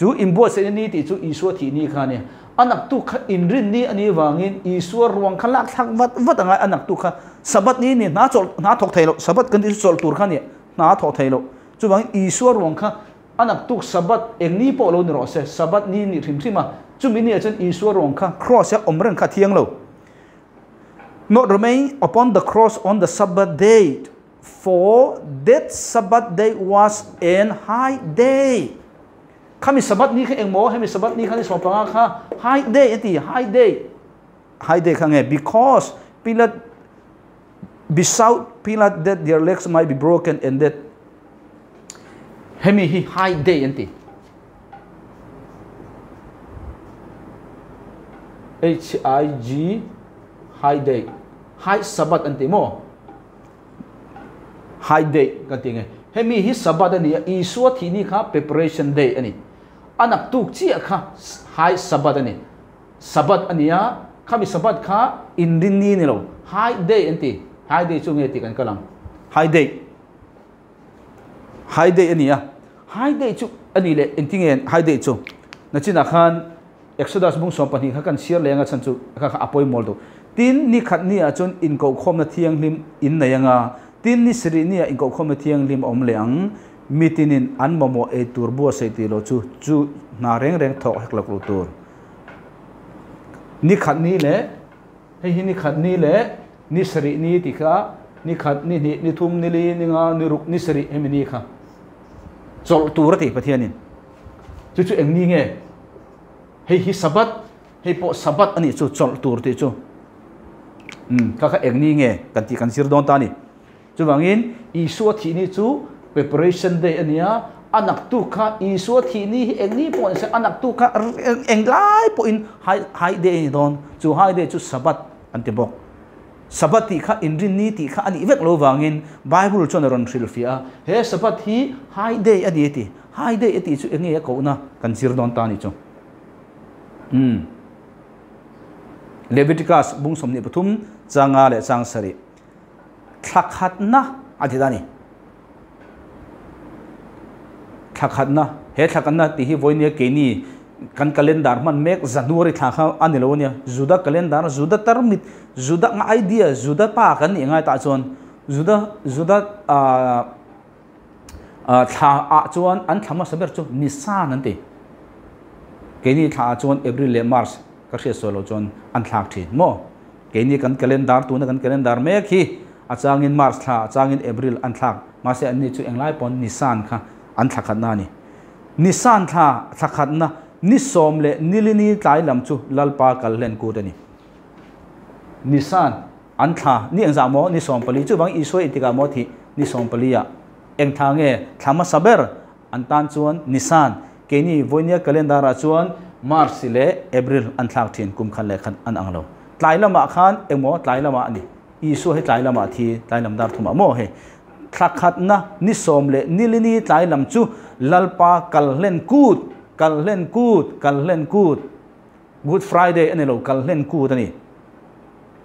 Chu inbuatsaihna ni tih chu Isua thih ni kha a ni. A naktu kha inrin ni a nih vangin Isua ruang kha lak thlak vat vat a ngai, a naktu kha Sabbath ni a ni, hna chawlh hna thawk thei loh, Sabbath kan tih chu chawlh tur kha a ni. Hna a thawh thei loh. Chuvangin Isua ruang kha a naktuk Sabbath eng ni pawh lo ni rawh se, Sabbath ni nih hrim hrim a, chumi ni ah chuan Isua ruang kha cross a awm reng kha a thiang lo. Not remain upon the cross on the Sabbath day, for that Sabbath day was an high day. Khami Sabbath ni kha engmaw, hemi Sabbath ni kha ni 15 kha high day a ti, high day. High day kha nge? Because Pilate Besought Pilate that their legs might be broken and that hemi hi high day an ti. H I G high day high Sabbath an ti maw? High day kan ti nge. Hemi hi Sabbath ani a, Isua thih ni kha preparation day ani. A naktuk chiah kha high Sabbath ani. Sabbath a ni a, khami Sabbath kha inrin ni a ni lo, high day an ti, high day chu nge tih kan kal ang, high day, high day a ni a, High day chu ani leh engtinge high day chu nachinah khan Exodus bung 12 kha kan chhiar leh anga chhan chu kha kha a pawimawh deuh. Tin, ni khat ni ah chuan inkohkhawmna thianghlim in nei anga, tin ni sarih ni ah inkohkhawmna thianghlim a awm leh ang. Mitinin an mamawh ei tur buatsaih tih loh chu chu hna reng reng thawk hek lo tur. Ni khat ni leh hei hi ni khat ni leh ni sarih ni tih kha ni khat, ni hnih, ni thum, ni li, ni nga, ni ruk, ni sarih hemi ni kha chawlh tur a ti Pathianin. Chu chu eng ni nge? Hei hi Sabbath, hei pawh Sabbath a nih chu chawlh tur tih chu. Umm kha kha eng ni nge kan tih kan zir dawn ta a ni. Chuvangin Isua thih ni chu preparation day a nia, a naktuk kha Isua thih ni hi eng ni pawh ni se a naktuk kha eng lai pawhin high day a ni dawn. Chu high day chu Sabbath an ti bawk. Sabbath tih kha inrin ni tih kha a nih vek lo vangin Bible chuan a rawn hrilhfiah a, he Sabbath hi high day a ni a ti. High day a tih chu eng nge a kohna kan zir dawn ta a ni chu. Umm. Leviticus bung 23 changa leh chang sarih. Thla khatna a ti ta a ni. Thla khatna, he thla khatna tih hi vawinia keini kan calendar hman mek January thla kha a ni lo a nia. Juda calendar, Juda tarmit, Juda nga idea, Juda pa kan nih ngai tah chuan Juda Juda ah thla ah chuan an thla hmasa ber chu Nisan an ti. Keini thla ah chuan April leh March ka hriat sual loh chuan an thlak thin maw? Keini kan calendar tuna kan calendar mek hi a changin March thla a changin April an thlak mahse anni chu englai pawn Nisan kha an thla khatna a ni. Nisan thla thla khatna ni sawm leh nilini tlai lam chu Lalpa kal hlen kut a ni. Nisan an thla ni engzah maw ni 14 chuvang Isua intikah maw thih ni 14 ah eng thla nge thla hmasa ber An tan chuan Nisan, keini vawinia calendar ah chuan March leh April an thlak thin, kum khat leh khat an ang lo. Tlai lamah khan engmaw tlai lamah a ni. Isua hi tlai lamah a thi, tlai lam dar thumah maw hei. Thla khatna ni sawm leh nilini tlai lam chu Lalpa kalhlen kut, kalhlen kut, kalhlen kut. Good Friday a ni lo, kalhlen kut a ni.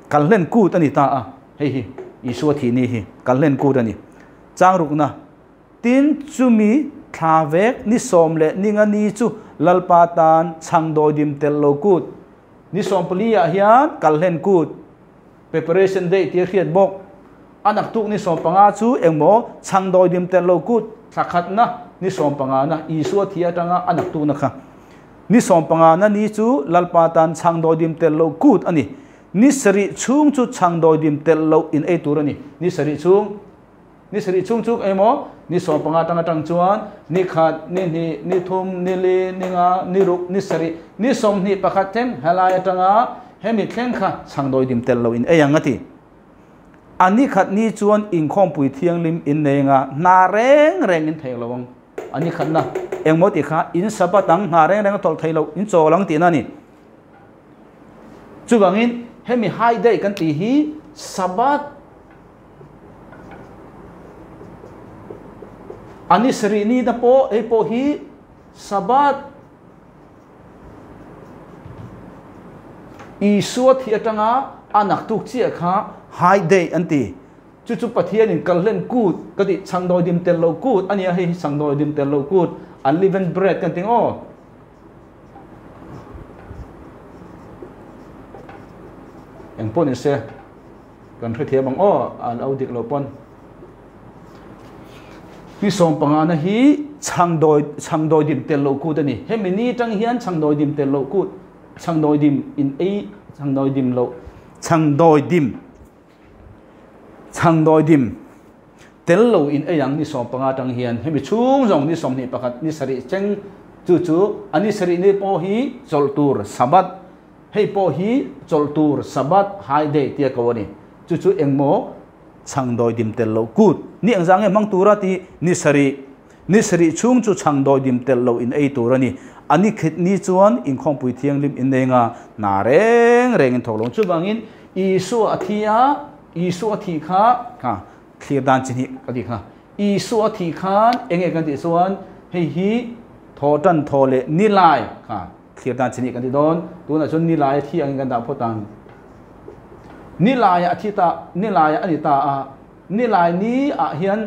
Kalhlen kut a ni ta a, hei hi Isua thih ni hi kalhlen kut a ni. Changrukna. Tin, chumi thla vek ni sawm leh ni nga ni chu Lalpa tan chhang dawidim tel lo kut. Ni 14 ah hian kalhlen kut, preparation day tia hriat bawk. A naktuk ni 15 chu engmaw chhang dawidim tel lo kut, thla khatna ni 15 na Isua thi atanga a naktukna kha. Ni 15 na ni chu Lalpa tan chhang dawidim tel lo kut a ni. Ni sarih chhung chu chhang dawidim tel lo in ei tur a ni. Ni sarih chhung. Ni sarih chhung chu emaw ni 15 atang atang chuan ni khat, ni hnih, ni thum, ni li, ni nga, ni ruk, ni sarih, ni 21 thleng helai atanga hemi thleng kha chhangdawi dim tel lo in ei ang a ti. A ni khat ni chuan inkhawmpui thianghlim in nei anga hna reng reng in thei lo ang. A ni khatna engmaw tih kha in Sabbath ang hna reng reng a tawlh thei lo, in chawl ang tihna a ni. Chuvangin hemi high day kan tih hi Sabbath A ni sarih ni na pawh hei pawh hi Sabbath Isua thih atanga a naktuk chiah kha High Day an ti. Chu chu Pathianin kalhlen kut ka tih chhangdawi dim tel lo kut a nia hei hi chhangdawi dim tel lo kut unleavened bread kan ti ngaw. Eng pawh ni se. Kan hrethiam ang aw, a lo dik lo pawn. Ni 15 na hi chhangdawi chhangdawi dim tel loh kut a ni. Hemi ni tang hian chhangdawi dim tel loh kut, chhangdawi dim in ei, chhangdawi dim loh, chhangdawi dim, chhangdawi dim tel lo in ei ang ni 15 tang hian hemi chhung zawng ni 21 ni sarih cheng chu chu a ni sarih ni pawh hi chawlh tur Sabbath Hei pawh hi chawlh tur Sabbath high day tia ko a ni. Chu chu engmaw chhangdawi dim tel loh kut ni engzah nge hmang tura tih ni sarih. Ni sarih chhung chu chhangdawi dim tel loh in ei tur a ni. A ni khit ni chuan inkhawmpui thianghlim in nei nga hna reng reng in thawk lo. Chuvangin Isua a thi a, Isua a thih kha kha thlir dan chi hnih ka tih kha. Isua a thih khan enge kan tih chuan hei hi thaw tan thaw leh ni lai kha. Thlir dan chi nih kan ti dawn. Tunah chuan nilai a thi angin kan dah phawt ang. Nilai a thi ta, nilai a ni ta a, nilai ni ah hian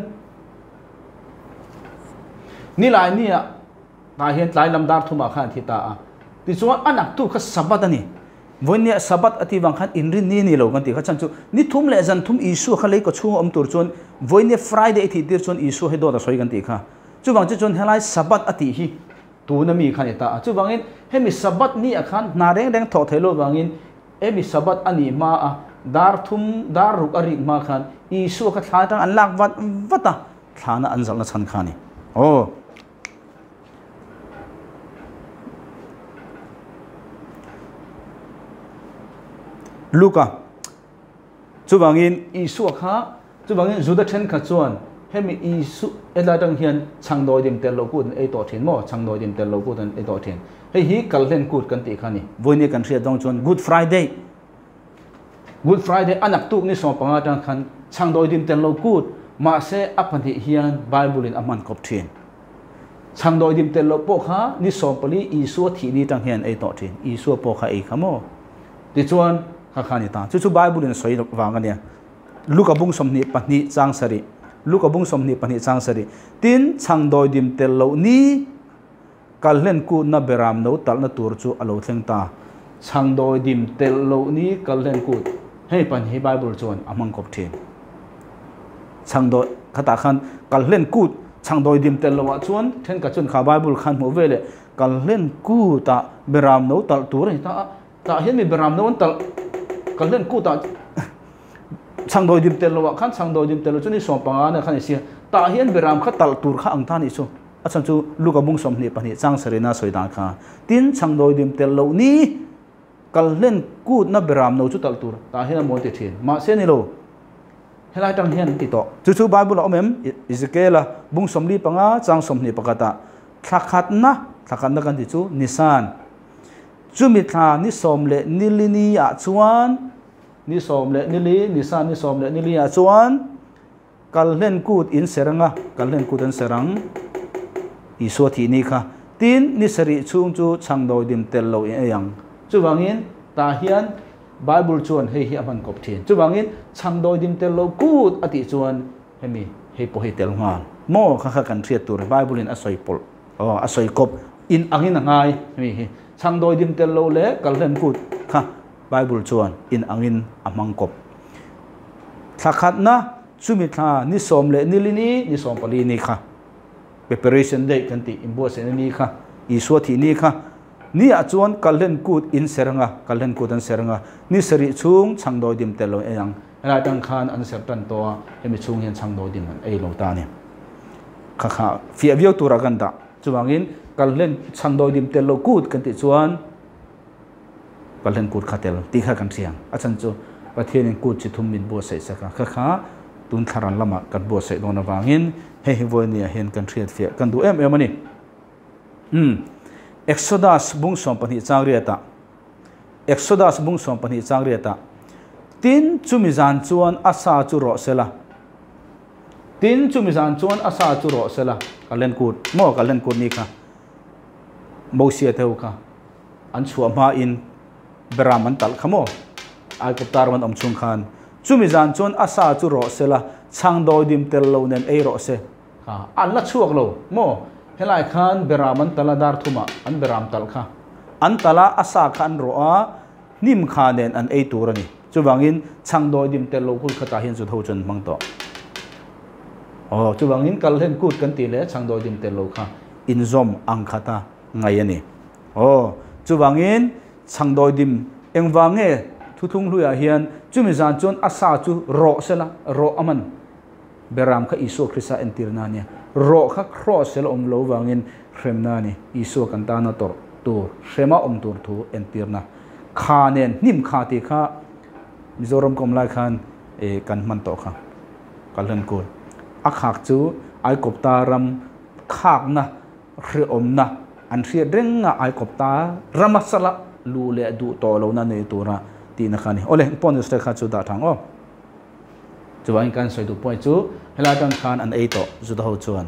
Nilai ni ah tah hian tlai lam dar thumah khan an thi ta a. Tichuan a naktu kha Sabbath a ni. Vawinia Sabbath a tih vang khan inrin ni a ni lo kan tih kha chan chu ni thum leh zan thum Isua kha lei kaw chhunga awm tur chuan vawinia Friday a thih tir chuan Isua hi dawt a sawi kan tih kha. Chuvang chu chuan helai Sabbath a tih hi tuna mi kha a ni ta a. Chuvangin hemi Sabbath ni ah khan hna reng reng thawh theih loh vangin hemi Sabbath a nih hma a dar thum dar ruk a rik hma khan Isua kha thla atang an lak vat vat a, thlana an zalhna chhan kha a ni. Aw. Luka, Chuvangin Isua kha, chuvangin Juda thenkhat chuan hemi Isu helai atang hian chhangdawi dim tel lo kut an ei tawh thin maw? Chhangdawi dim tel lo kut an ei tawh thin. Hei hi kalhlen kut kan tih kha a ni. Vawinia kan hriat dawng chuan Good Friday, Good Friday a naktuk ni 15 atang khan chhangdawi dim tel lo kut, mahse a pahnih hian Bible in a hman kawp thin. Chhangdawi dim tel loh pawh kha ni 14 Isua thih ni tang hian ei tawh thin. Isua pawh kha ei kha maw? Tichuan, kha kha a ni ta. Chu chu Bible in a sawi vang a nia. Luka bung 22 chang sarih. Luka bung 22 chang sarih. Tin, chhangdawi dim tel loh ni kalhlen kutna beram no talhna tur chu a lo thleng ta. Chhangdawi dim tel loh ni kalhlen kut. Hei pahnih hi Bible chuan a hmang kawp thin. Chhangdawi khatah khan kalhlen kut chhangdawi dim tel loh ah chuan thenkhat chuan kha Bible khan hmuh ve leh kalhlen kut ah beram no talh tur a ni ta a, tah hian mi beram no an talh kalhlen kut ah chhangdawi dim tel loh ah khan chhangdawi dim tel loh chu ni 15 na khan i sia tah hian beram kha talh tur kha ang ta a nih chu a chhan chu Luka bung 22 chang sarina sawi dan kha tin chhangdawi dim tel loh ni Kalhlen kutna beram no chu talh tur tah hian a mawn ti thin. Mahse ni lo, helai tang hian an ti tawh. Chu chu Bible a awm em? Ezekiel-a bung 45 chang 21 ah thla khatna, thla khatna kan ti chu Nisan. Chumi thla ni sawm leh nili ni ah chuan, ni sawm leh nili, Nisan ni sawm leh nili ah chuan Kalhlen kut in ser anga, kalhlen kut an ser ang, Isua thih ni kha. Tin, ni sarih chhung chu chhangdawi dim tel lo in ei ang. Chuvangin, tah hian Bible chuan hei hi a hman kawp thin. Chuvangin, chhangdawi dim tel lo kut a tih chuan hemi hei pawh hi tel nghal maw kha kha kan hriat tur Bible in a sawi pawlh, aw a sawi kawp in angin a ngai hemi hi. Chhangdawi dim tel lo leh kalhlen kut kha Bible chuan in angin a hmang kawp. Thla khatna, chumi thla ni sawm leh nili ni, ni sawm pali ni kha, preparation day kan tih inbuatsaihna ni kha, Isua thih ni kha, ni ah chuan kalhlen kut in ser anga, kalhlen kut an ser anga, ni sarih chhung chhangdawi dim tel lo ei ang. Helai tang khan an ser tan tawh a, hemi chhung hian chhangdawi dim an ei lo ta a ni. Kha kha fiah viau turah kan dah. Chuvangin kalhlen chhangdawi dim tel lo kut kan tih chuan, Kalhlen kut kha tel tih kha kan hriang. A chhan chu Pathianin kut chi thum min buatsaih sak a, kha kha tun thlaran lamah kan buatsaih dawn avangin hei hi vawinia hian kan hriat fiah kan duh em em a ni. Umm. Exodus bung 12 chang riatah Exodus bung 12 chang riatah Tin, chumi zan chuan a sa chu rawh sela. Tin, chumi zan chuan a sa chu rawh sela. Kalhlen kut maw kalhlen kut ni kha Mosia te ho kha. An chhuah hmain beram an talh kha maw? Aikawp tar an awm chhung khan chumi zan chuan a sa chu rawh se la, chhang dawi dim tel lo nen ei rawh se. Kha an la chhuak lo maw? Helai khan beram an talh a, dar thumah an beram talh kha an talh a, a sa kha an rawh a, hnim kha nen an ei tur a ni. Chuvangin chhang dawi dim tel lo kut kha tah hian zut ho chuan an hmang tawh. Aw, chuvangin kal hlen kut kan tih leh chhang dawi dim tel lo kha inzawm ang khata ngai a ni. Aw, chuvangin chhangdawi dim engvang nge thuthlung hluiah hian chumi zan chuan a sa chu rawh sela, rawh a man beram kha Isua Krista entirna a nia. Rawh kha cross sela awm lo vangin hremna a ni. Isua kan tana tawrh tur, hrema awm tur thu entirna. Kha nen hnim kha tih kha Mizoram ka awm lai khan kan hman tawh kha. Kalhlen kul. A khak chu Aikawpta ram khakna Hreawmna an hriat reng a aikawp ta rama sala luh leh duh tawh lohna nei tura tihna kha a ni. Awle, pawh ni kha chu dah thang aw. Chuvangin kan sawi duh pawh chu helai atang khan an ei tawh Juda ho chuan.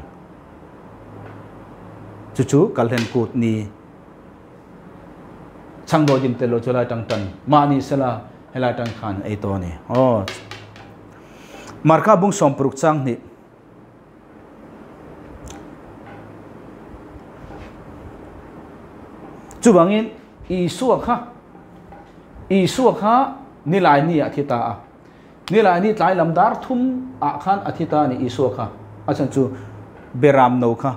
Chu chu kalhlen kut ni chhangdawi dim tel lo chu helai atang tan mahni sela helai atang khan an ei tawh a ni. Aw. Marka bung 16 chang hnih. Chuvangin Isua kha Isua kha nilai ni ah a thi ta a. Nilai ni tlai lam dar thum ah khan a thi ta a ni Isua kha. A chhan chu Beram no kha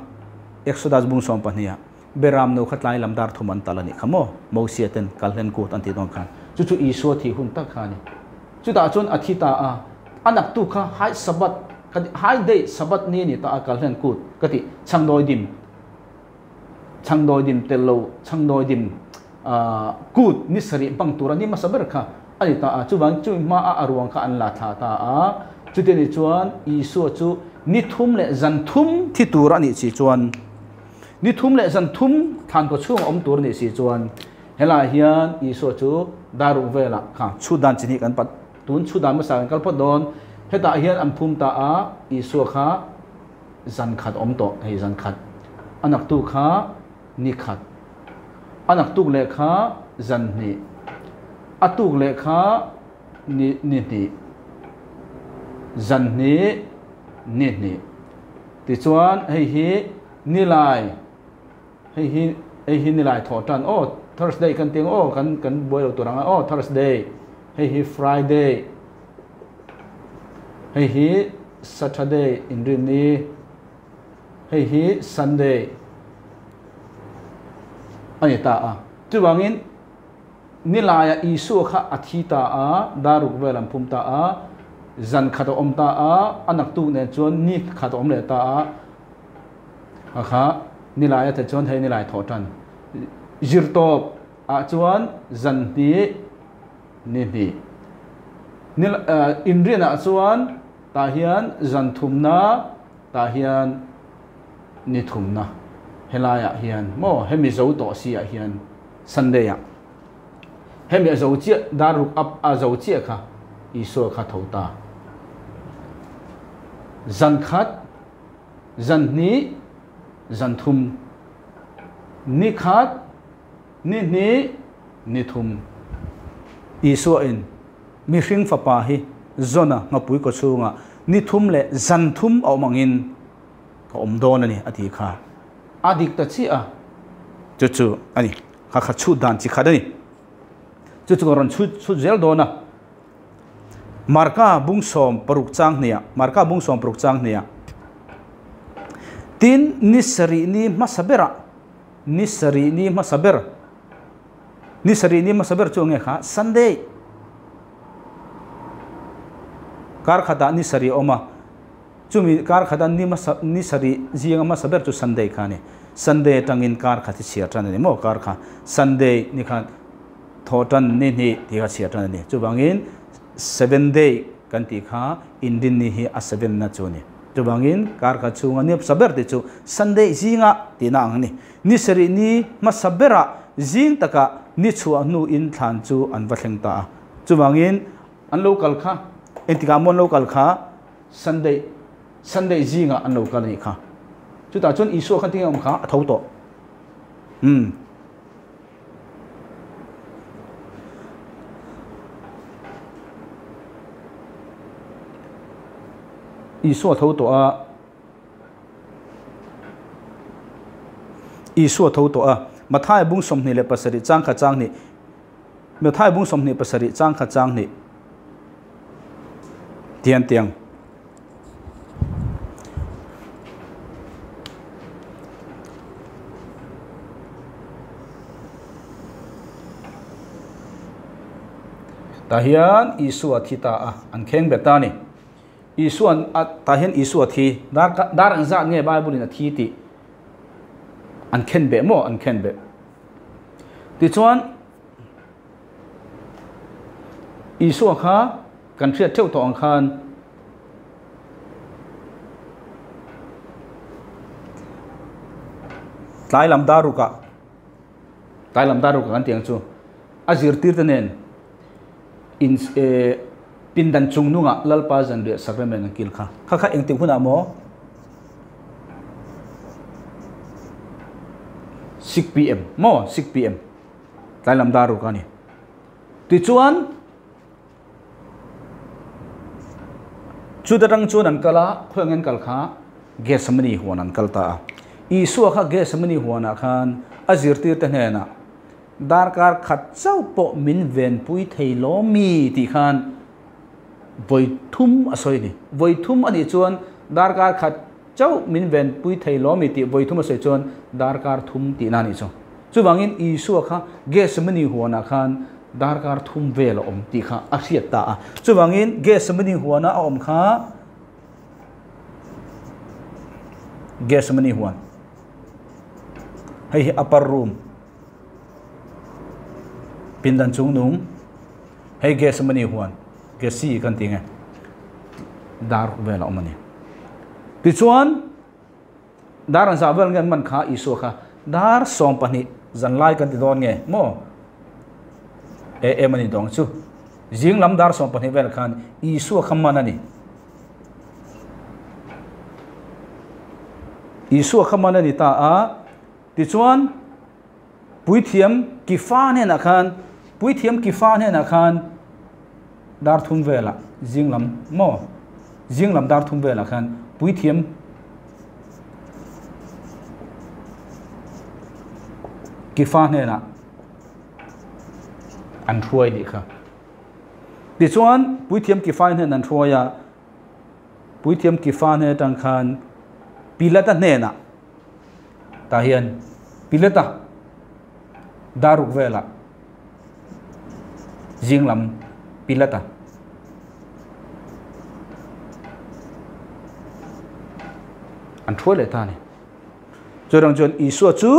Exodus bung 12 ah Beram no kha tlai lam dar thum an tal a nih kha maw? Mosia ten kalhlen kut an tih dawn khan chu chu Isua thih hun tak kha a ni. Chutah chuan a thi ta a, a naktu kha High Sabbath ka ti, High Day Sabbath ni a ni ta a kalhlen kut ka ti, chhangdawidim, chhangdawidim tel lo, chhangdawidim kut ni sarih hmang tur a ni hmasa ber kha a ni ta a. Chuvang chumi hma a a ruang kha an la thla ta a. Chuti a nih chuan Isua chu ni thum leh zan thum thi tur a nih si chuan, Ni thum leh zan thum thlan kaw chhung a awm tur a nih si chuan helaiah hian Isua chu dar ruk velah kha chhut dan chi hnih kan pat tun chhut dan hmasa kan kal phawt dawn. Hetah hian an phum ta a, Isua kha zan khat a awm tawh hei zan khat a naktu kha ni khat a naktuk leh kha zan hnih a tuk leh kha ni ni hnih zan hnih ni hnih. Tichuan hei hi nilai, hei hi hei hi nilai thawh tan aw Thursday kan ti ang aw kan kan buai lo tur ang a aw Thursday, hei hi Friday, hei hi Saturday inrinni, hei hi Sunday a ni ta a. Chuvangin Nilaia Isua kha a thi ta a, dar ruk vel an phum ta a, zan khat a awm ta a, a naktuk nen chuan ni khat a awm leh ta a, a kha Nilaia te chuan hei Nilai thawh tan zirtawp ah chuan zan hnih ni hnih ni inrian ah chuan tah hian zan thumna tah hian ni thumna helaiah hian maw hemi zo tawh si ah hian Sunday ah hemi a zo chiah dar ruk up a zo chiah kha Isua kha tho ta. Zan khat, zan hnih, zan thum, ni khat, ni hnih, ni thum. Isua in mihring fapa hi Zona nghapui kaw chhungah ni thum leh zan thum a awm angin ka awm dawn a ni a ti kha. A dik ta chiah a, chu chu a ni. Kha kha chhut dan chi khat a ni. Chu chu ka rawn chhut chhut zel dawn a. Marka bung 16 chang hniah, Marka bung 16 chang hniah. Tin, ni sarih ni hmasa berah, ni sarih ni hmasa ber, ni sarih ni hmasa ber chu enge kha? Sunday. Kar khatah ni sarih a awm a. Chumi kar khata ni hmasa ni sarih zinga hmasa ber chu Sunday kha a ni. Sunday atangin kar khat hi chhiar tan a ni maw? Kar kha Sunday ni khan thaw tan ni hnih tih kha chhiar tan a ni. Chuvangin seven day kan tih kha inrin ni hi a seven na chu a ni. Chuvangin kar khat chhunga ni hmasa ber tih chu Sunday zinga tihna ang a ni. Ni sarih ni hmasa berah zing takah ni chhuah hnuin thlan chu an va thleng ta a. Chuvangin an lo kal kha engtikah maw an lo kal kha? Sunday Sunday zingah an lo kal a nih kha. Chutah chuan Isua khan tinge awm kha a tho tawh. Umm. Isua tho tawh a. Isua tho tawh a. Matthai bung 27 chang kha chang hnih. Matthai bung 27 chang kha chang hnih. Tian tiang. Tah hian Isua thi ta a, an kheng bet ta a ni. Isuan a tah hian Isua thi dar dar ang zat nge Bible in a thi tih an khen beh maw an khen beh. Tichuan Isua kha kan hriat theuh tawh ang khan tlai lam dar rukah tlai lam dar rukah kan tih ang chu a zirtir te nen in eh pindan chung nungah Lalpa zanriah sacrament an kil kha kha kha engtik hunah maw 6 pm maw 6 pm tlai lam dar ruk a ni. Tichuan chuta tang chuan an kal a, khawi ang an kal kha Gethsemane huan an kal ta a. Isua kha Gethsemane huanah khan a zirtirte hnenah Darkar khat chauh pawh min venpui thei lo mi tih khan vawi thum a sawi a ni. Vawi thum a nih chuan darkar khat chauh min venpui thei lo mi tih vawi thum a sawi chuan darkar thum tihna a nih chu. Chuvangin Isua kha Gethsemane huanah khan darkar thum vel a awm tih kha a hriat ta a. Chuvangin Gethsemane huana a awm kha Gethsemane huan hei hi upper room pindan chung nung hei Gethsemane huan Gesi kan tih nge dar vel a awm a ni. Tichuan dar an zah vel nge an man kha Isua kha dar 12 zan lai kan ti dawn nge maw e em a ni dawng chu zing lam dar 12 vel khan Isua kha man a ni. Isua kha man a ni ta a, tichuan puithiam Kifa hnenah khan, puithiam Kifa hnenah khan dar thum velah zing lam maw, zing lam dar thum velah khan puithiam Kifa hnenah an hruai nih kha. Tichuan puithiam Kifa hnen an hruai a, puithiam Kifa hnen atang khan Pilata hnenah tah hian Pilata daruk velah zing lam Pilata an hruai leh ta a ni. Churang chuan Isua chu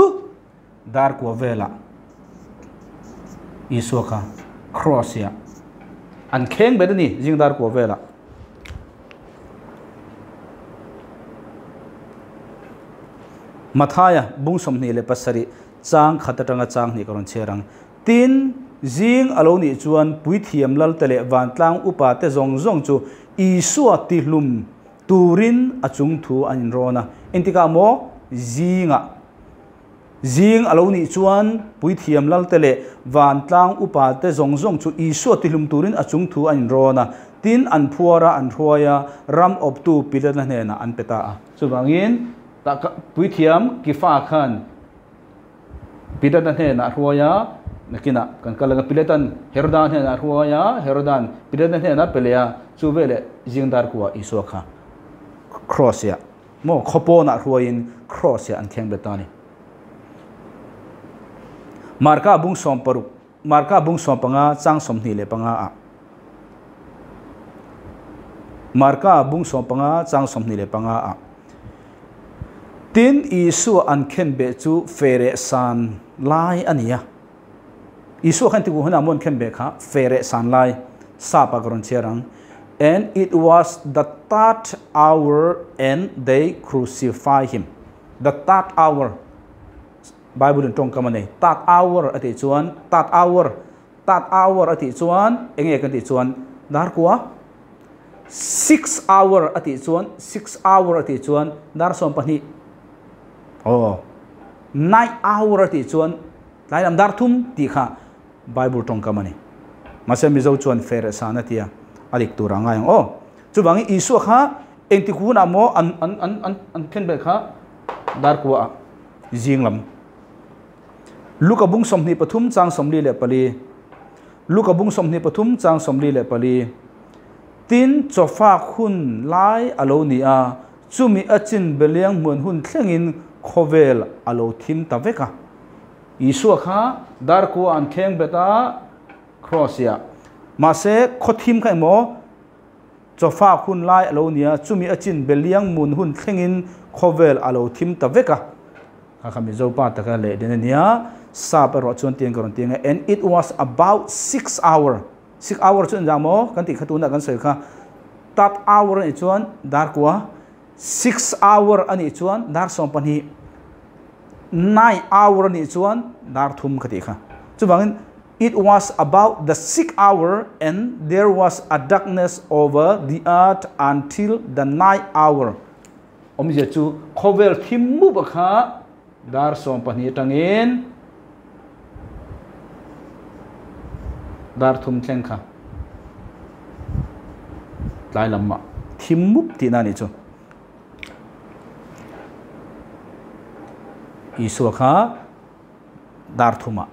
Dar kua velah Isua kha cross hiah an kheng bet a ni zing dar kua velah. Mathaia bung 27 chang khat atanga chang hnih ka rawn chhiar ang. Tin, zing a lo nih chuan puithiam lalte leh vantlang upa te zawng zawng chu Isua tihlum turin a chung thu an inrawn a. Engtikah maw? Zingah. Zing a lo nih chuan Puithiam Lalte leh Vantlang upate zawng zawng chu Isua tihlum turin a chung thu an inrawn a, tin an phuar a, an hruai a, ram awptu Pilata hnenah an pe ta a. Chuvangin, Puithiam Kifa khan Pilata hnenah a hruai a, nakinah kan kal ang a, Pilatan Heroda hnenah a hruai a, Herodan Pilata hnenah a pe leh a, chu veleh zing dar kuah Isua kha Cross-ah Maw khaw pawnah hruaiin cross hi an thleng bet ta a ni. Marka bung 16, Marka bung 15 chang 25 ah. Marka bung 15 chang 25 ah. Tin Isua an khen beh chu fere san lai a ni a. Isua khan tiku hunah maw an khen beh kha fere san lai sap ah ka rawn chhiar ang. And it was the third hour and they crucify him. The third hour Bible in tawngkam a nei. Third hour a tih chuan third hour third hour a tih chuan enge kan tih chuan dar kua six hour a tih chuan six hour a tih chuan dar 12 oh nine hour a tih chuan Tlai lam dar thum tih kha Bible tawngkam a ni. Mahse Mizo chuan fer san a tia, a dik tur a ngai ang aw. Chuvangin Isua kha engtik hunah maw an an an an an then belh kha dar kua ah zing lam. Luka bung 23 chang 44 Luka bung 23 chang 44 Tin chawfak hun lai a lo ni a, chumi a chin beliang hmuan hun thlengin khawvel a lo thim ta vek a. Isua kha dar kua an thleng bet a, cross ia. Mahse, khaw thim kha emaw, chawfak hun lai a lo nia, chumi a chin beliang mun hun thlengin khawvel a lo thim ta vek a. Kha kha Mizo pa taka leh din a nia, sap erawh chuan tiang ka rawn ti ang e, and it was about six hour. Six hour chu engzah maw kan tih kha tunah kan sawi kha, third hour a nih chuan dar kua, Six hour a nih chuan dar 12, nine hour a nih chuan dar thum ka tih kha. Chuvangin it was about the six hour and there was a darkness over the earth until the nine hour. Awmzia chu khawvel thim mup a kha dar 12 atangin dar thum thleng kha tlai lamah thim mup tihna a nih chu. Isua kha dar thumah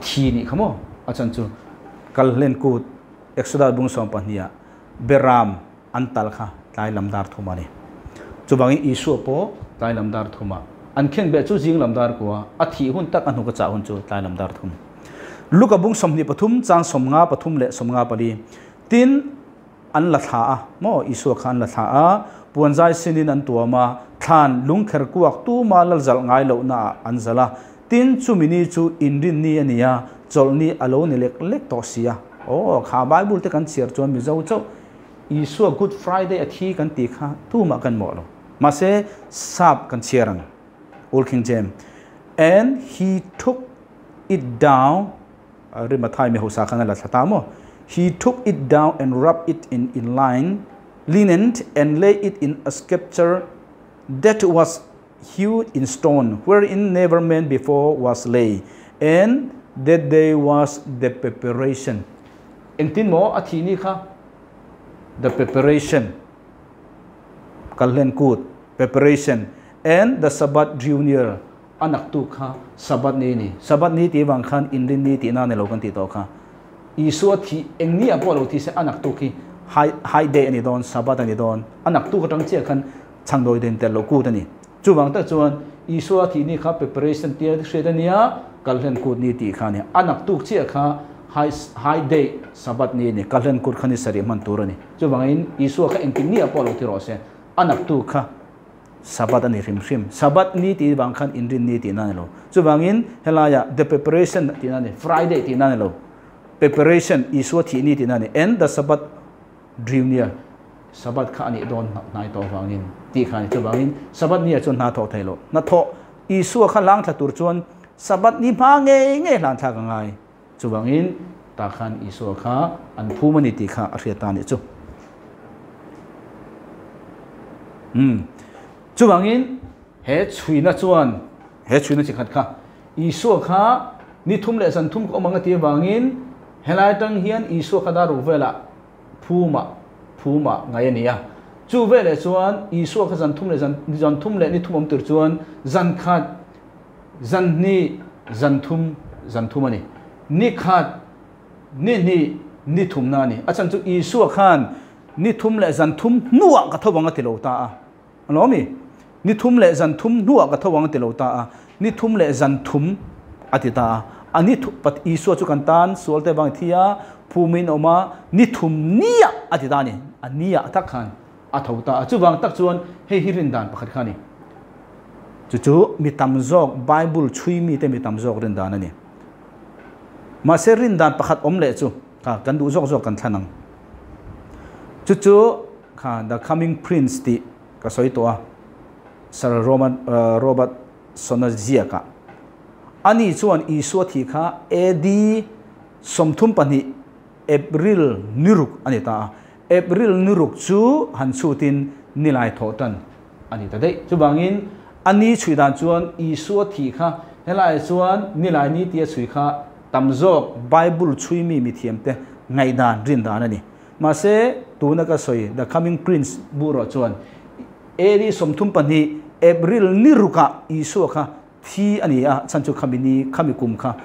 thi nih kha maw? A chan chu Kalhlen Kut, Exodus bung 12 ah Beram an tal kha tlai lam dar thum a ni. Chuvangin Isua pawh tlai lam dar thumah an khenbeh chu zing lam dar kua, a thih hun tak a hnuk a chah hun chu tlai lam dar thum. Luka bung 23 chang 53 leh 54. Tin, an la thla a, maw Isua kha an la thla a, puanzai sinin an tuam a, thlan lungkher kuak tuma lal zalh ngai lohna ah an zalh a. Tin, chumi ni chu inrin ni a ni a, chawlh ni a lo ni lek lek tawh si a. Aw, kha Bible te kan chhiar chuan Mizo chauh Isua Good Friday a thi kan tih kha tumah kan mawh lo. Mahse, sap kan chhiar ang. Old King James. And he took it down, Rimathai mi hausa khan a la thla ta maw? He took it down and wrapped it in in line, linen and lay it in a scepter that was hewed in stone, wherein never man before was lay, and that day was the preparation. Engtin maw a thih ni kha? The preparation, Kalhlen Kut, preparation, and the Sabbath drew near, a naktuk kha Sabbath ni a ni. Sabbath ni tih vang khan inrin ni tihna a ni lo kan tih tawh kha. Isua thih eng ni ah pawh lo thi se a naktuk hi high, high day a ni dawn, Sabbath a ni dawn. A naktuk atang chiah khan chhangdawi den tel loh kut a ni. Chuvang tak chuan Isua thih ni kha preparation tia hriat a nia, Kalhlen kut ni tih kha a ni. A naktuk chiah kha high, high day, Sabbath ni a ni. Kalhlen kut kha ni sarih hman tur a ni. Chuvangin Isua kha engtin ni ah pawh lo thi rawh se, a naktuk kha Sabbath a ni hrim hrim. Sabbath ni tih vang khan inrin ni tihna a ni lo. Chuvangin helaiah the preparation tihna a ni, Friday tihna a ni lo. Preparation, Isua thih ni tihna a ni. And the Sabbath drew near, Sabbath kha a nih dawn hnai tawh vangin tih kha a ni. Chuvangin Sabbath ni ah chuan hna thawh thei lo. Hnathawh Isua kha hlang thla tur chuan Sabbath ni hma ngei ngei hlan thlak a ngai. Chuvangin tah khan Isua kha an phum a ni tih kha a hriat ta a nih chu. Umm. Chuvangin he chhuina chuan, he chhuina chi khat kha Isua kha ni thum leh zan thum ka awm ang a ti avangin helai atang hian Isua kha dar ruk velah phumah phumah ngai a ni a. Chu veleh chuan Isua kha zan thum leh zan zan thum leh ni thum awm tur chuan zan khat zan hnih zan thum zan thum a ni. Ni khat ni hnih ni thumna a ni. A chhan chu Isua khan ni thum leh zan thum hnuah ka tho ang a ti lo ta a. A lo mi? Ni thum leh zan thum hnuah ka tho ang a ti lo ta a, ni thum leh zan thum a ti ta a. A ni thu, Pat Isua chu kan tan sual te vang thi a, phumin a awm a, ni thum niah a ti ta a ni. A niah tak khan a tho ta a. Chuvang tak chuan hei hi rindan pakhat kha a ni. Chu chu mi tam zawk, Bible chhui mite mi tam zawk rindan a ni. Mahse rindan pakhat awm leh chu kha kan duh zawk zawk kan thlan ang. Chu chu kha The Coming Prince tih ka sawi tawh a, Sir Roman Robert Sona ziakah. Ani chuan Isua thih kha AD 32 April ni ruk a ni ta a. April ni ruk chu han chhutin nilai thawh tan a ni ta daih. Chuvangin a ni chhui dan chuan Isua thih kha helaiah chuan nilai ni tia chhui kha tam zawk Bible chhui mi mithiamte ngaihdan rin dan a ni. Mahse, tuna ka sawi The Coming Prince bu erawh chuan AD 32 April ni rukah Isua kha thi a ni a, chhan chu khami ni, khami kum kha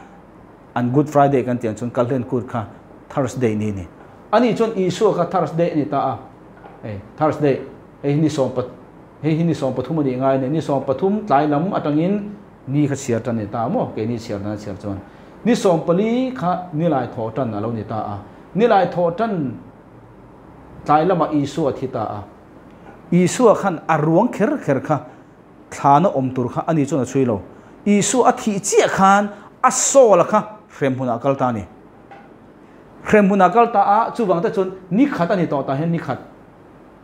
an Good Friday kan tih ang chuan Kalhlen Kut kha Thursday ni a ni. Ani chuan Isua kha Thursday a ni ta a, hei Thursday, hei hi ni sawm pa, hei hi ni 13 a nih ngai a ni, ni 13 tlai lam atangin ni kha chhiar tan a ni ta a maw, keini chhiar dan a chhiar chuan ni 14 kha nilai thawh tan a lo ni ta a. Nilai thawh tan tlai lamah Isua a thi ta a. Isua khan a ruang kher kher kha thlana awm tur kha ani chuan a chhui lo. Isua a thih chiah khan a soul-a kha hremhmunah a kal ta a ni. Hremhmunah a kal ta a, chuvang te chuan ni khat a ni tawh tah hian ni khat.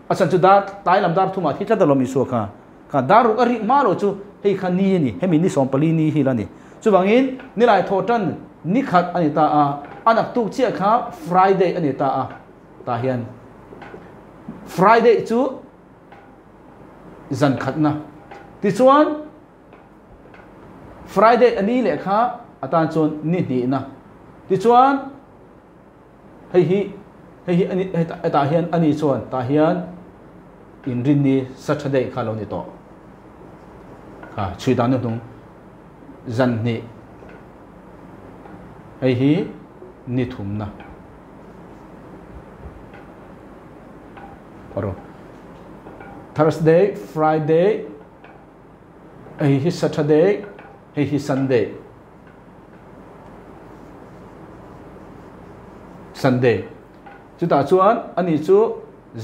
A chhan chu dar tlai lam dar thumah a thi tlat alawm Isua kha. Kha dar ruk a rih hma lo chu hei kha ni a ni, hemi ni 14 ni hi la ni. Chuvangin nilai thawh tan ni khat a ni ta a, a naktuk chiah kha Friday a ni ta a, tah hian Friday chu zan khatna. Tichuan Friday a ni leh kha atan chuan ni hnihna. Tichuan Hei hi hei hi ani hetah hian ani chuan tah hian inrinni Saturday kha lo ni tawh. Kha chhui dan hnuhnung zan hnih Hei hi ni thumna. Aro. Thursday, Friday, hei hi Saturday, hei hi Sunday. Sunday. Chutah chuan ani chu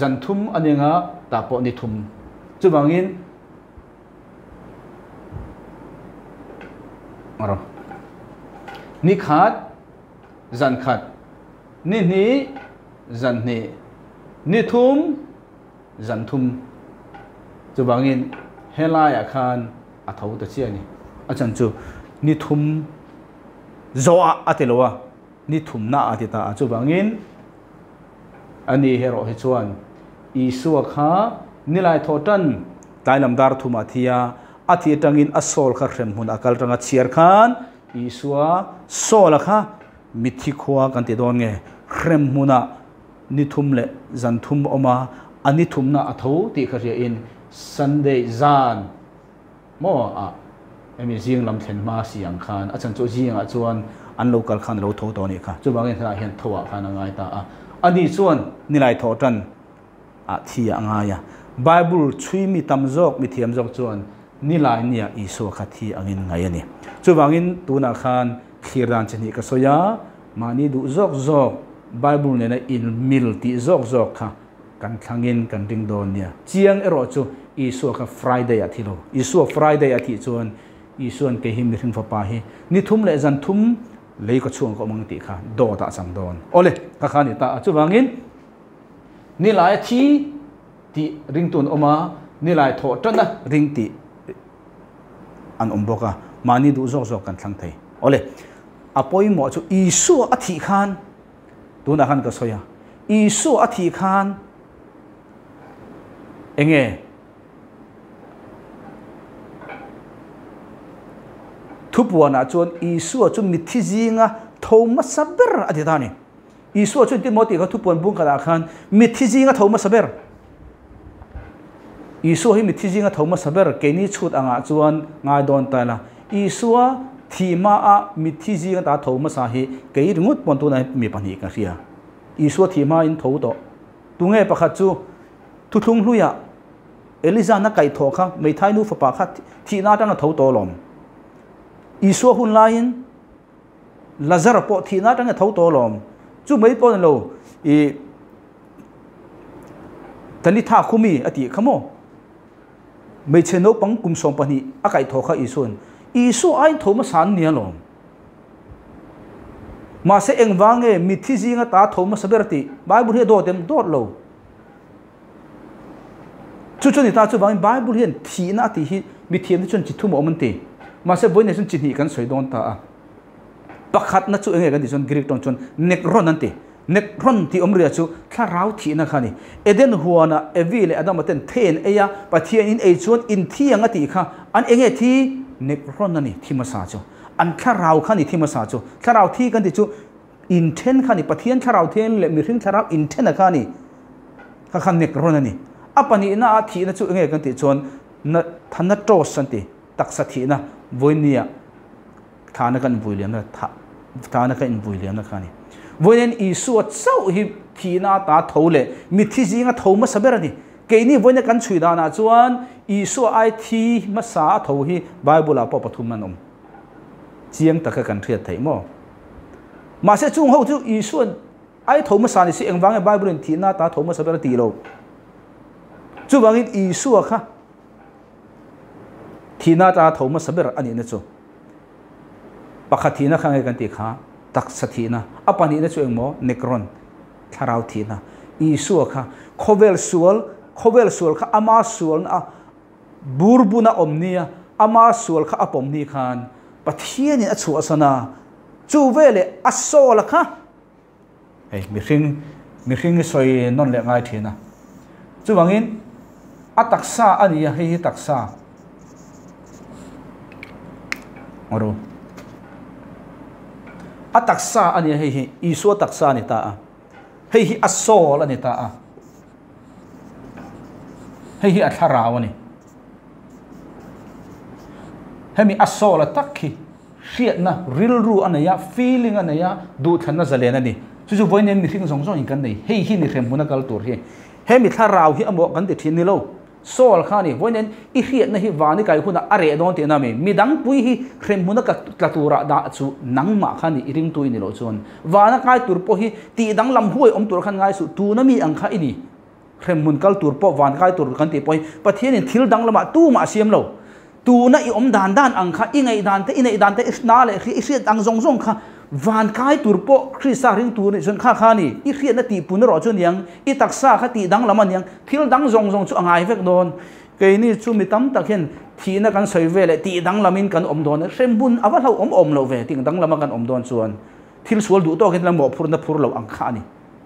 zan thum a ni anga tah pawh ni thum. Chuvangin aro. Ni khat, zan khat, ni hnih, zan hnih, ni thum, zan thum. Chuvangin helaiah khan a tho ta chiah a ni. A chan chu ni thum zawhah a ti lo a, ni thumnaah a ti ta a. Chuvangin a ni erawh hi chuan Isua kha nilai thawh tan tlailam dar thumah a thi a, a thi atangin a sawl kha hremhmun a kal tanga chhiar khan Isua sawla kha mitthi khua kan ti dawn nge, hremhmunah ni thum leh zan thum a awm a, a ni thumna a tho tih kha hria in Sunday zan maw ah hemi zing lam thlen hma si ang khan a chan chu zingah chuan an lo kal khan a lo tho tawh a nih kha. Chuvangin helaiah hian tho ah khan a ngai ta a, a ni chuan nilai thawh tan ah thi ah a ngai a. Bible chhui mi tam zawk mi thiam zawk chuan nilai nia Isua kha thi angin ngai a ni. Chuvangin tunah khan thlir dan chi hnih ka sawi a, mahni duh zawk zawk Bible nena in mil tih zawk zawk kha kan thlangin kan ring dawn nia. Chiang erawh chu Isua kha Friday ah thi lo. Isua Friday a thih chuan Isua'n kei hi mihring fapa hi ni thum leh zan thum lei ka chhuang ka awm ang tih kha dawt ah chang dawn. Awle, ka kha a ni ta a. Chuvangin nilai a thi tih ringtu an awm a, nilai thawh tan a ring tih an awm bawk a, mahni duh zawk zawk kan thlang thei. Awle, a pawimawh chu Isua a thih khan, tunah khan ka sawi a, Isua a thih khan enge thupuanah chuan Isua chu mitthi zinga tho hmasa ber a ti ta a ni. Isua chu engtin maw tih kha thupuan bung khatah khan mitthi zinga tho hmasa ber. Isua hi mitthi zinga tho hmasa ber keini chhut angah chuan ngai dawn ta ila. Isua thih hmaah mitthi zinga ta tho hmasa hi kei ringawt pawn tunah hian mi pahnih ka hria. Isua thih hmain tho tawh. Tunge pakhat chu thuthlung hluiah Eliza na kaihthawh kha Meithai nu fapa kha thihna atanga tho tawh alawm. Isua hun laiin Lazar pawh thihna atanga tho tawh alawm. Chu mai pawh ni lo i Talitha khumi a tih kha maw? Hmeichhe naupang kum 12 a kaihthawh kha Isua'n Isua aiin tho hmasa an ni alawm. Mahse engvang nge mitthi zinga ta tho hmasa ber tih Bible hi a dawt em? Dawt lo. Chu chu ni ta chuvangin Bible hian thihna a tih hi mithiamte chuan chi thum a awm an ti. Mahse vawiin chuan chi hnih kan sawi dawn ta a. Pakhatna chu enge kan tih chuan Greek tawng chuan nekron an ti. Nekron tih awmria chu thlarau thihna kha a ni. Eden huana Evi leh Adama ten thei an ei a, Pathian in ei chuan in thi ang a tih kha an enge thi? Nekron a ni thi hmasa chu. An thlarau kha a ni thi hmasa chu. Thlarau thi kan tih chu Inthen kha a ni, Pathian thlarau thianghlim leh mihring thlarau inthena kha a ni. Kha kha nek rawn a ni. A pahnihna a thihna chu enge kan tih chuan na Thanatos an ti, taksa thihna, vawinia thana kan invui liamna, thana kan invui liamna kha a ni. Vawiin Isua chauh hi thihna ata tho leh mitthi zinga tho hmasa ber a ni. Keini vawiina kan chhui danah chuan Isua ai thi hmasa a tho hi Bible-ah pawh pathum an awm. Chiang taka kan hriat theih maw? Mahse chung ho chu Isua'n ai tho hmasa ni si engvang nge Bible in thihna ata tho hmasa ber a tih lo. Chuvangin Isua kha thihna ata tho hmasa ber a nihna chu pakhat thihna kha nge kan tih kha taksa thihna, a pahnihna chu engmaw nekron thlarau thihna. Isua kha khawvel sual, khawvel sual kha ama sualna a Burbuna awm nia ama sual kha a pawm ni khan Pathianin a chhuahsan a, chu veleh a sawl a kha. Hei mihring, mihring hi sawi nawn leh ngai thin a. Chuvangin a taksa a ni a, hei hi taksa. Ru. A taksa a ni a, hei hi Isua taksa a ni ta a. Hei hi a sawl a ni ta a. Hei hi a thlarau a ni. Hemi a sawl a tak hi Hriatna, rilru a nei a, feeling a nei a, duhthlanna zalen a ni. Chu chu vawiin mihring zawng zawngin kan nei. Hei hi ni hrem hmuna kal tur hi. He mi thlarau hi amaw kan ti thin ni lo. Saul kha a ni. Vawiin i hriatna hi van i kai hunah a reh dawn tihna a mi. Midang pui hi hrem hmuna ka tla turah dah chu nangmah kha ni i ringtu i ni loh chuan. Vana kai tur pawh hi tih danglam huai awm tur khan ngai suh. Tuna mi ang kha i ni. Hremhmun kal tur pawh van kai tur kan tih pawh hi Pathianin thil dang lamah tumah a siam lo. Tuna i awm dan dan ang kha, i ngaih dan te, i neih dan te, i hna leh i hriat ang zawng zawng kha van kai tur pawh Krista ring tur nih chuan kha kha a ni. I hriatna tih pun erawh chu aniang, i taksa kha tih dang lam aniang, thil dang zawng zawng chu a ngai vek dawn. Keini chu mi tam tak hian thihna kan sawi ve leh tih dang lamin kan awm dawn a, hremhmun a va hlauhawm awm loh ve tih dang lama kan awm dawn chuan thil sual duh tawkin la mawhphurna phur loh ang kha a ni.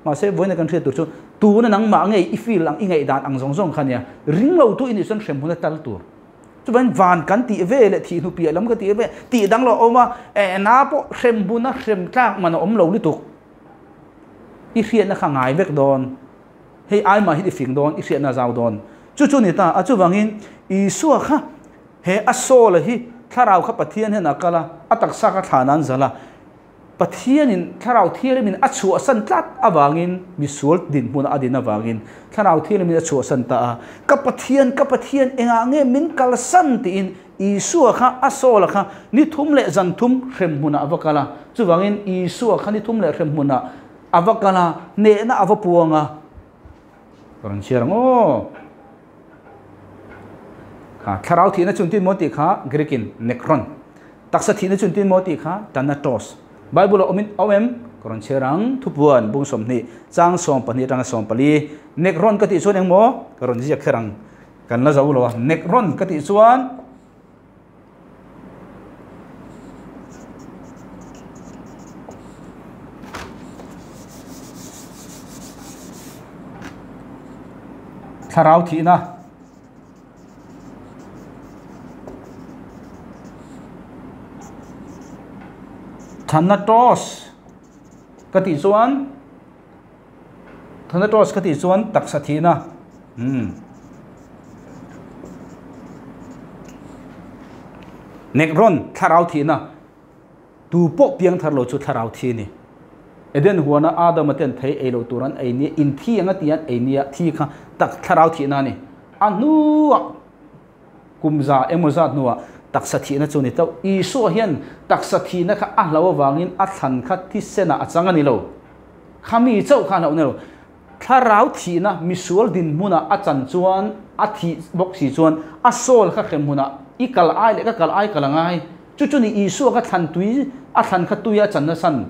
Mahse, vawiina kan hriat tur chu tuna nangmah ngei i feel ang, i ngaihdan ang zawng zawng kha nia, ring lo tu i nih chuan hremhmun a tal tur. Chuvangin van kan tih ve leh thih hnu piah lam ka tih ve, tih dang lo a awm a, eh na pawh hremhmun a hrem tlak man a awm lo lutuk. I hriatna kha ngai vek dawn. Hei ai mah hi i fing dawn, i hriatna a zau dawn. Chu chu ni ta a, chuvangin Isua kha he a soul hi thlarau kha Pathian hian a kal a, a taksa kha thlan an zal a, Pathianin Thlarau Thianghlimin a chhuahsan tlat avangin, misual dinhmuna a din avangin Thlarau Thianghlimin a chhuahsan ta a, Ka Pathian, ka Pathian, engah nge min kalsan? tiin Isua kha a Saula kha ni thum leh zan thum hrem hmunah a va kal a. Chuvangin Isua kha ni thum leh hrem hmunah a va kal a, hnehna a va puang a. Ka rawn chhiar ang aw. Kha thlarau thihna chu engtin maw tih kha Greek in nekron. Taksa thihna chu engtin maw tih kha thanatos. Bible a awmin awm em? Ka rawn chhiar ang. Thupuan bung 20 chang 12 atanga 14. Nekron ka tih chuan eng maw? Ka rawn ziak kher ang. Kan la zo lo a. Nekron ka tih chuan Thlarau thihna Thanatos ka tih chuan Thanatos ka tih chuan taksa thihna umm Nekron thlarau thihna tu pawh piang thar lo chu thlarau thi a ni. Eden huana Adama ten thei ei lo tur an ei nia in thi anga ti an ei nia thi kha tak thlarau thihna a ni. A hnuah Kum za emaw zat hnuah taksa thihna chu ni tauh. Isua hian taksa thihna kha a hlauh avangin a thlan kha thisenah a chang a ni lo. Khami chauh kha a hlauh ni lo. Thlarau thihna misual dinhmunah a chan chuan a thih bawk si chuan a soul kha hremhmunah i kal ai leh ka kal ai kal a ngai. Chu chu ni Isua kha thlan tui a thlan kha tuia a chan nasan.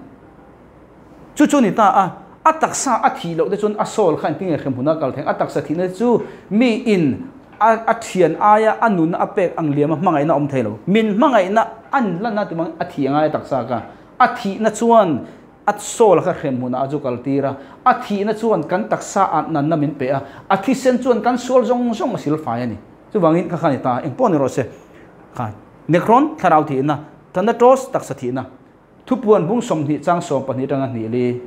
Chu chu ni ta a, a taksa a thih loh te chuan a soul kha engtin nge hremhmun a kal theng? A taksa thihna te chu mi in a a thian aia a nunna a pek ang liam a hmangaihna a awm thei lo. Min hmangaihna an lanna ti mang a thih angai a taksa kha. A thihna chuan a soul kha hremhmunah a zu kal tir a, a thihna chuan kan taksa ah nanna min pe a, a thisen chuan kan sual zawng zawng a silfai a ni. Chuvangin kha kha ni ta, engpawh ni rawh se. Kha Nekron thlarau thihna, Thanatos taksa thihna. Thupuan bung 20 chang 12 atanga hnih li.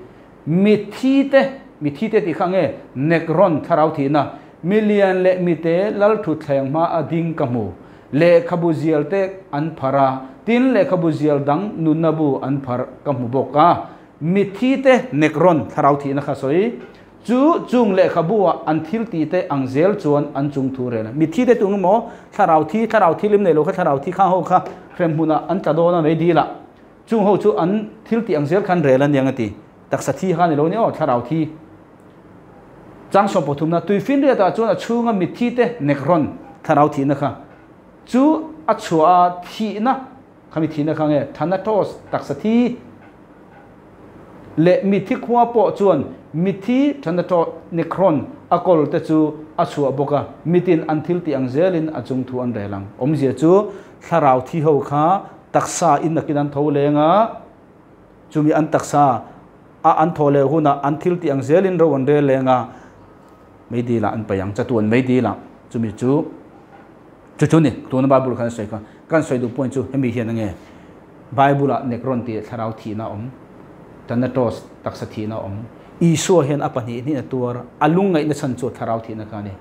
Mithi te, mithi te tih kha nge Nekron thlarau thihna, milian leh mite lal thutthleng hma a ding ka hmu. Lehkhabu zial te an phar a, tin lehkhabu zial dang nunna bu an phar ka hmu bawk a. Mithi te Nekron thlarau thihna kha sawi. Chu chung lehkhabu ah an thil tih te ang zel chuan an chung thu rel a. Mithi te tung emaw thlarau thi, thlarau thi lim nei lo kha thlarau thi khang ho kha hremhmun ah an tla dawn a mei dil ah. Chung ho chu an thil tih ang zel khan rel a niang a ti. Taksa thi kha a ni lo nia aw, thlarau thi. Chang 13 na tuifinriat ah chuan a chhunga mithi te nekron thlarau thihna kha chu a chhuah a thihna Khami thihna kha nge Thanatos taksa thi leh mithi khua pawh chuan mithi Thanatos Necron a kawl te chu a chhuah bawk a, mitin an thil tih ang zelin a chung thu an rel ang. Awmzia chu thlarau thi ho kha taksa in nakin an tho leng a, chumi an taksa a an thaw leh hunah an thil tih ang zelin ro an rel leng a, meidil ah an paih ang, chatuan meidil ah chumi chu. Chu chu ni, tuna Bible khan sawi kha, kan sawi duh point chu hemi hian enge Bible ah Nekron tih thlarau thihna a awm, Thanatos taksa thihna a awm, Isua hian a pahnih hnih a tuar, a lungngaihna chhan chu thlarau thihna kha a ni.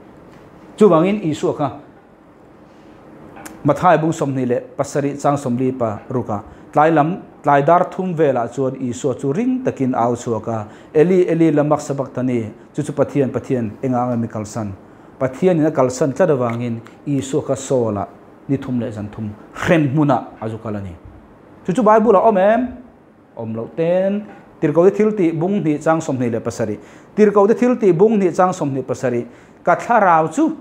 Chuvangin Isua kha Mathai bung 27 chang 46 ah. Tlai lam, tlai dar thum velah chuan Isua chu ring takin a au chhuak a, Eli, Eli, lama sabachthani? Chu chu Pathian, Pathian, engah nge mi kalsan? Pathianin a kalsan tlat avangin Isua kha Saul-ah ni thum leh zan thum hrem hmunah a zu kal a ni. Chu chu Bible-ah awm em? Awm loh ten. Tirhkohte thiltih bung hnih chang 27. Tirhkohte thiltih bung hnih chang 27. Ka thlarau chu,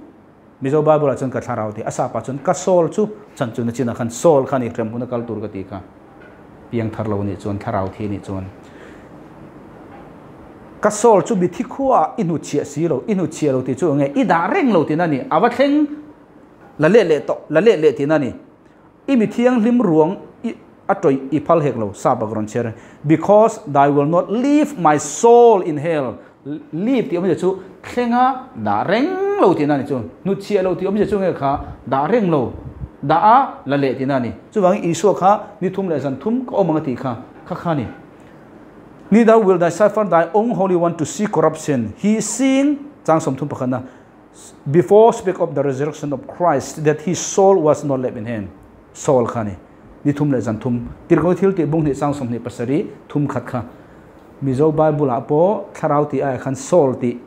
Mizo Bible-ah chuan ka thlarau tih, a sap ah chuan ka soul chu, chan chu nachinah khan soul kha a ni, hrem hmun a kal tur ka tih kha. Piang thar lo nih chuan, thlarau thi nih chuan. Ka soul chu mithi khuaah i hnutchhiah si lo, i hnutchhiah lo tih chu eng nge? I dah reng lo tihna a ni, a va thleng la leh leh tawh, la leh leh tihna a ni. I mi thianghlim ruang i a tawih i phal hek lo, sap a ka rawn chhiar e. Because thy will not leave my soul in hell, leave tih awmzia chu thlenga dah reng lo tihna a ni chu. Hnutchhiah lo tih awmzia chu nge kha dah reng lo, dah a la leh tihna a ni. Chuvangin Isua kha ni thum leh zan thum ka awm ang a tih kha, kha kha a ni. Neither will thy suffer thy own Holy One to see corruption, he seeing, chang 30 pakhatna, Before speak of the resurrection of Christ that his soul was not left in him. Soul kha ni. Ni thum leh zan thum. Tirhkoh thil tih bung hnih sang 27 thum khat kha. Mizo Bible ah pawh thlarau tih aiah khan soul tih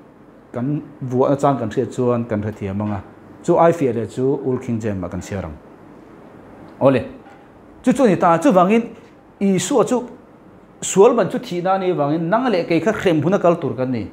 kan vuahna chang kan hriat chuan kan hrethiam ang a. Chu ai fiah leh chu Old King James ah kan chhiar ang. Awle. Chu chu a ni ta. Chuvangin Isua chu sual ban chu thihna a nih avangin nang leh kei kha hrem huna kal tur kan ni.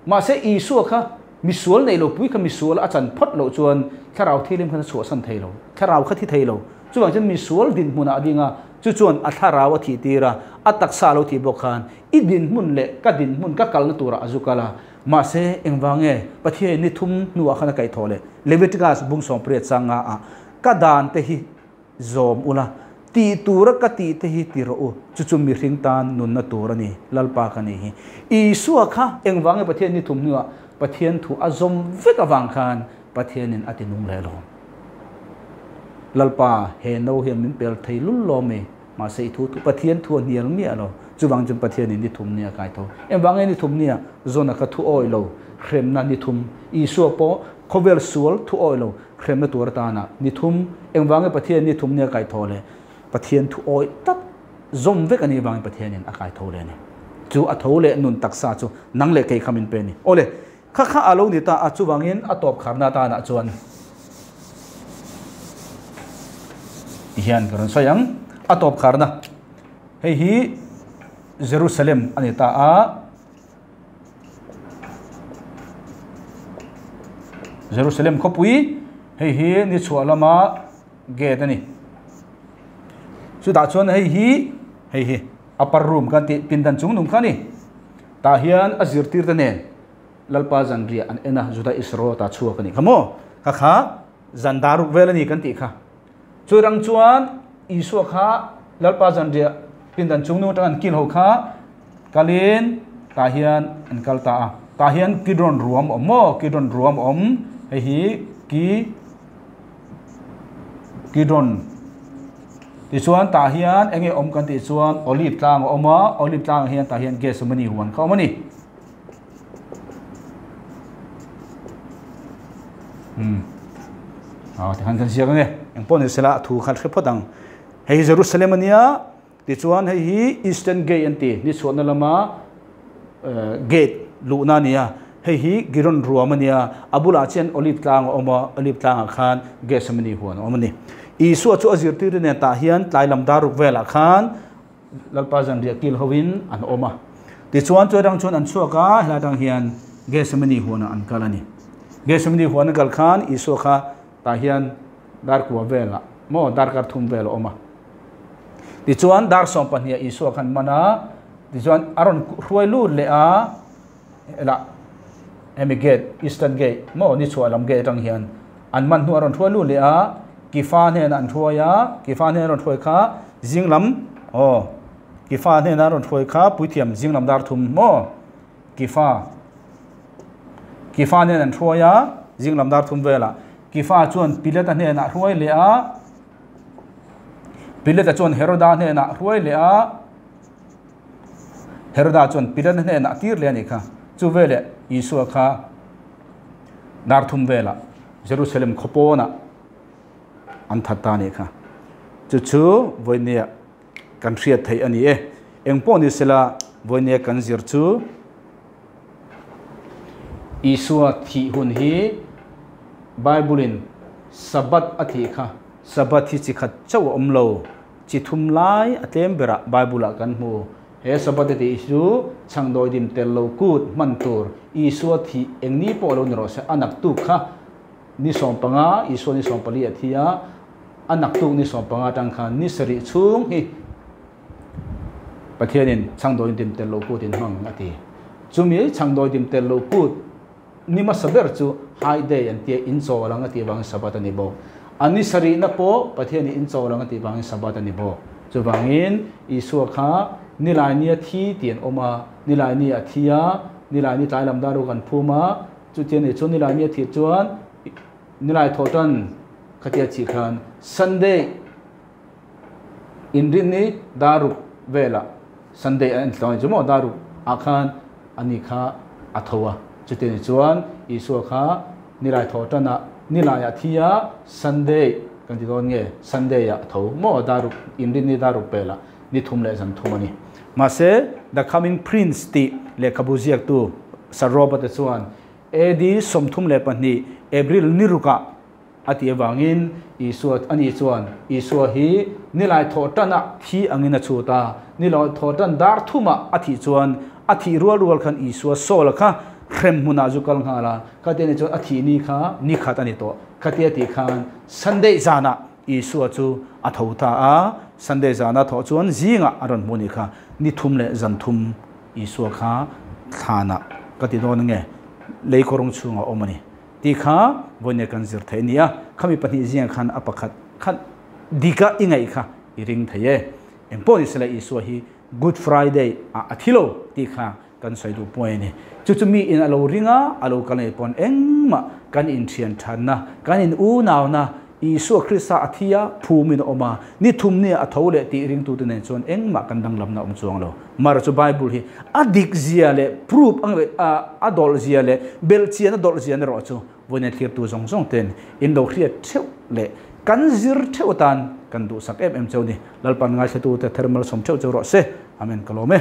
Mahse, Isua kha misual nei lo pui kha misual a chan phawt loh chuan thlarau thilim khan a chhuahsan thei lo, thlarau kha thi thei lo. Chuvang chuan misual dinhmunah a ding a, chu chuan a thlarau a thih tir a, a taksa a lo thih bawk khan i dinhmun leh ka dinhmun ka kalna turah a zu kal a. Mahse, engvang nge Pathianin ni thum hnuah khan a kaihthawh leh Leviticus bung 18 changa ah ka dan te hi Zawm ula, tih tura ka tih te hi ti rawh u, chu chu mihring tan nunna tur a ni, Lalpa ka ni hi. Isua kha engvang nge Pathian ni thum hnuah Pathian thu a zawm vek avang khan Pathianin a ti nung leh lo. Lalpa, he no hian min pel thei lul lo mi, mahse i thu thu Pathian thu a hnial miah lo, chuvang chuan Pathianin ni thum nia kai tho. Engvang nge ni thum nia Jona kha thu awih lo, hremna ni thum, Isua pawh khawvel sual thu awih lo, Hremna tur atana ni thum, engvang nge Pathian ni thum nia kai tho le? Pathian thu awih tak zawm vek a nih vangin Pathianin a kai tho leh a ni. Chu a tho leh nun taksa chu nang leh kei kha min pe a ni. Awle, kha kha a lo ni ta a, chuvangin a tawp kharna atanah chuan ti hian ka rawn sawi ang. A tawp kharna, hei hi Jerusalem a ni ta a. Jerusalem khawpui hei hi ni chhuah lama gate a ni chutah chuan hei hi hei hi upper room kan tih pindan chung nung kha a ni tah hian a zirtir te nen Lalpa zanriah an en a Juda Isarota chhuak a nih kha maw kha kha zan daruk vel a ni kan tih kha. Churang chuan Isua kha Lalpa zanriah pindan chung nu atang an kil ho kha kalin tah hian an kal ta a. Tah hian Kidron ruam awm maw? Kidron ruam awm. Hei hi Ki Kidron. Tichuan tah hian enge awm kan tih chuan Olive tlang a awm a, Olive tlangah hian tah hian Gethsemane huan kha a awm a ni. Um aw tikhan kan ziak ange eng pawh ni sela a thu kha hre phawt ang hei hi Jerusalem ania tichuan hei hi Eastern Gate an ti ni chhuahna lama gate luhna ania hei hi Giron ruam ania a bulah chian Olive tlang a awm a Olive tlangah khan Gethsemane huan a awm a ni Isua chu a zirtir nen tah hian tlai lam dar ruk velah khan Lalpa zanriah kil hovin an awm a. Tichuan chu atang chuan an chhuak a, helai atang hian Gethsemane huanah an kal a ni. Gethsemane huan an kal khan Isua kha tah hian dar kua velah maw darkar thum vel a awm a. Tichuan dar 12 ah Isua khan man a, tichuan a rawn hruai lut leh a, helah hemi gate Eastern gate maw ni chhuah lam gate atang hian an man hnu a rawn hruai lut leh a, Kifa hnenah an hruai a, Kifa hnena rawn hruai kha zing lam aw Kifa hnena rawn hruai kha puithiam zing lam dar thum maw Kifa Kifa hnena an hruai a zing lam dar thum velah Kifa chuan Pilata hnenah hruai leh a Pilata chuan Heroda hnenah hruai leh a Heroda chuan Pilata hnenah tir leh a nih kha chu veleh Isua kha dar thum velah Jerusalem khawpawnah an that ta a nih kha. Chu chu vawinia kan hriat theih a ni e. Eng pawh ni sela vawinia kan zir chu Isua thih hun hi Bible-in Sabbath a tih kha Sabbath hi chi khat chauh a awm lo, chi thum lai a tlem berah Bible-ah kan hmu. He Sabbath a tih chu chhangdawi dim tel lo kut hman tur Isua thih eng ni pawh lo ni rawh se a naktuk kha ni 15, Isua ni 14 a thi a, a naktuk ni 15 atang khan ni sarih chhung hi Pathianin chhangdawi dim tel lo kut in hmang a ti. Chumi chhangdawi dim tel lo kut ni hmasa ber chu High Day an tia in chawl ang a tih vangin Sabbath a ni bawk. A ni sarihna pawh Pathianin in chawl ang a tih vangin Sabbath a ni bawk. Chuvangin Isua kha nilai nia thi tih an awm a, nilai ni a thi a, nilai ni tlai lam dar ruk an phum a, Chutia ni chu nilai ni a thih chuan nilai thawh tan khatia chih khan Sunday inrinni daruk velah Sunday a enthlawh a ni chu maw daruk ah khan ani kha a tho a chutia ni chuan Isua kha nilai thawh tan ah nilai ah thi a Sunday kan ti dawn nge Sunday ah a tho maw daruk inrinni daruk velah ni thum leh zan thum a ni. Mahse, The Coming Prince tih lehkhabu ziaktu Sir Robert-a chuan AD 32 April ni rukah a tih avangin Isua ani chuan Isua hi nilai thawh tanah thi angin a chhut a, nilai thawh tan dar thumah a thih chuan a thih rual rual khan Isua Saul-a kha hrem hmunah zu kal nghal a, khatia ni chuan a thih ni kha ni khat a ni tawh. Khatia tih khan Sunday zanah Isua chu a tho ta a, Sunday zana thawh chuan zingah a rawn hmu ni kha, ni thum leh zan thum Isua kha thlanah ka ti dawn ange, lei kawrawng chhungah a awm a ni tih kha vawinia kan zir thei a ni a, khami pahnih zingah khan a pakhat khan dika i ngaih kha i ring thei e. Engpawh ni sela Isua hi Good Friday ah a thi lo tih kha kan sawi duh pawh a ni. Chu chu mi in a lo ring a, a lo kal nei pawn engmah kan inthian thatna, kan in unauna, Isua Krista a thi a, phum in a awm a, ni thum nia a tho leh tih ringtute nen chuan engmah kan danglamna a awm chuang lo. Mara chu Bible hi a dik zia leh proof ang a dawlh zia leh belhchian a dawlh zia na erawh chu vawiin thlirtu zawng zawng ten in lo hriat theuh leh kan zir theuh atan kan duhsak em em cheu ni. Lalpan ngaithlatute thermal sawm theuh cheu rawh se. Amen ka lawm e.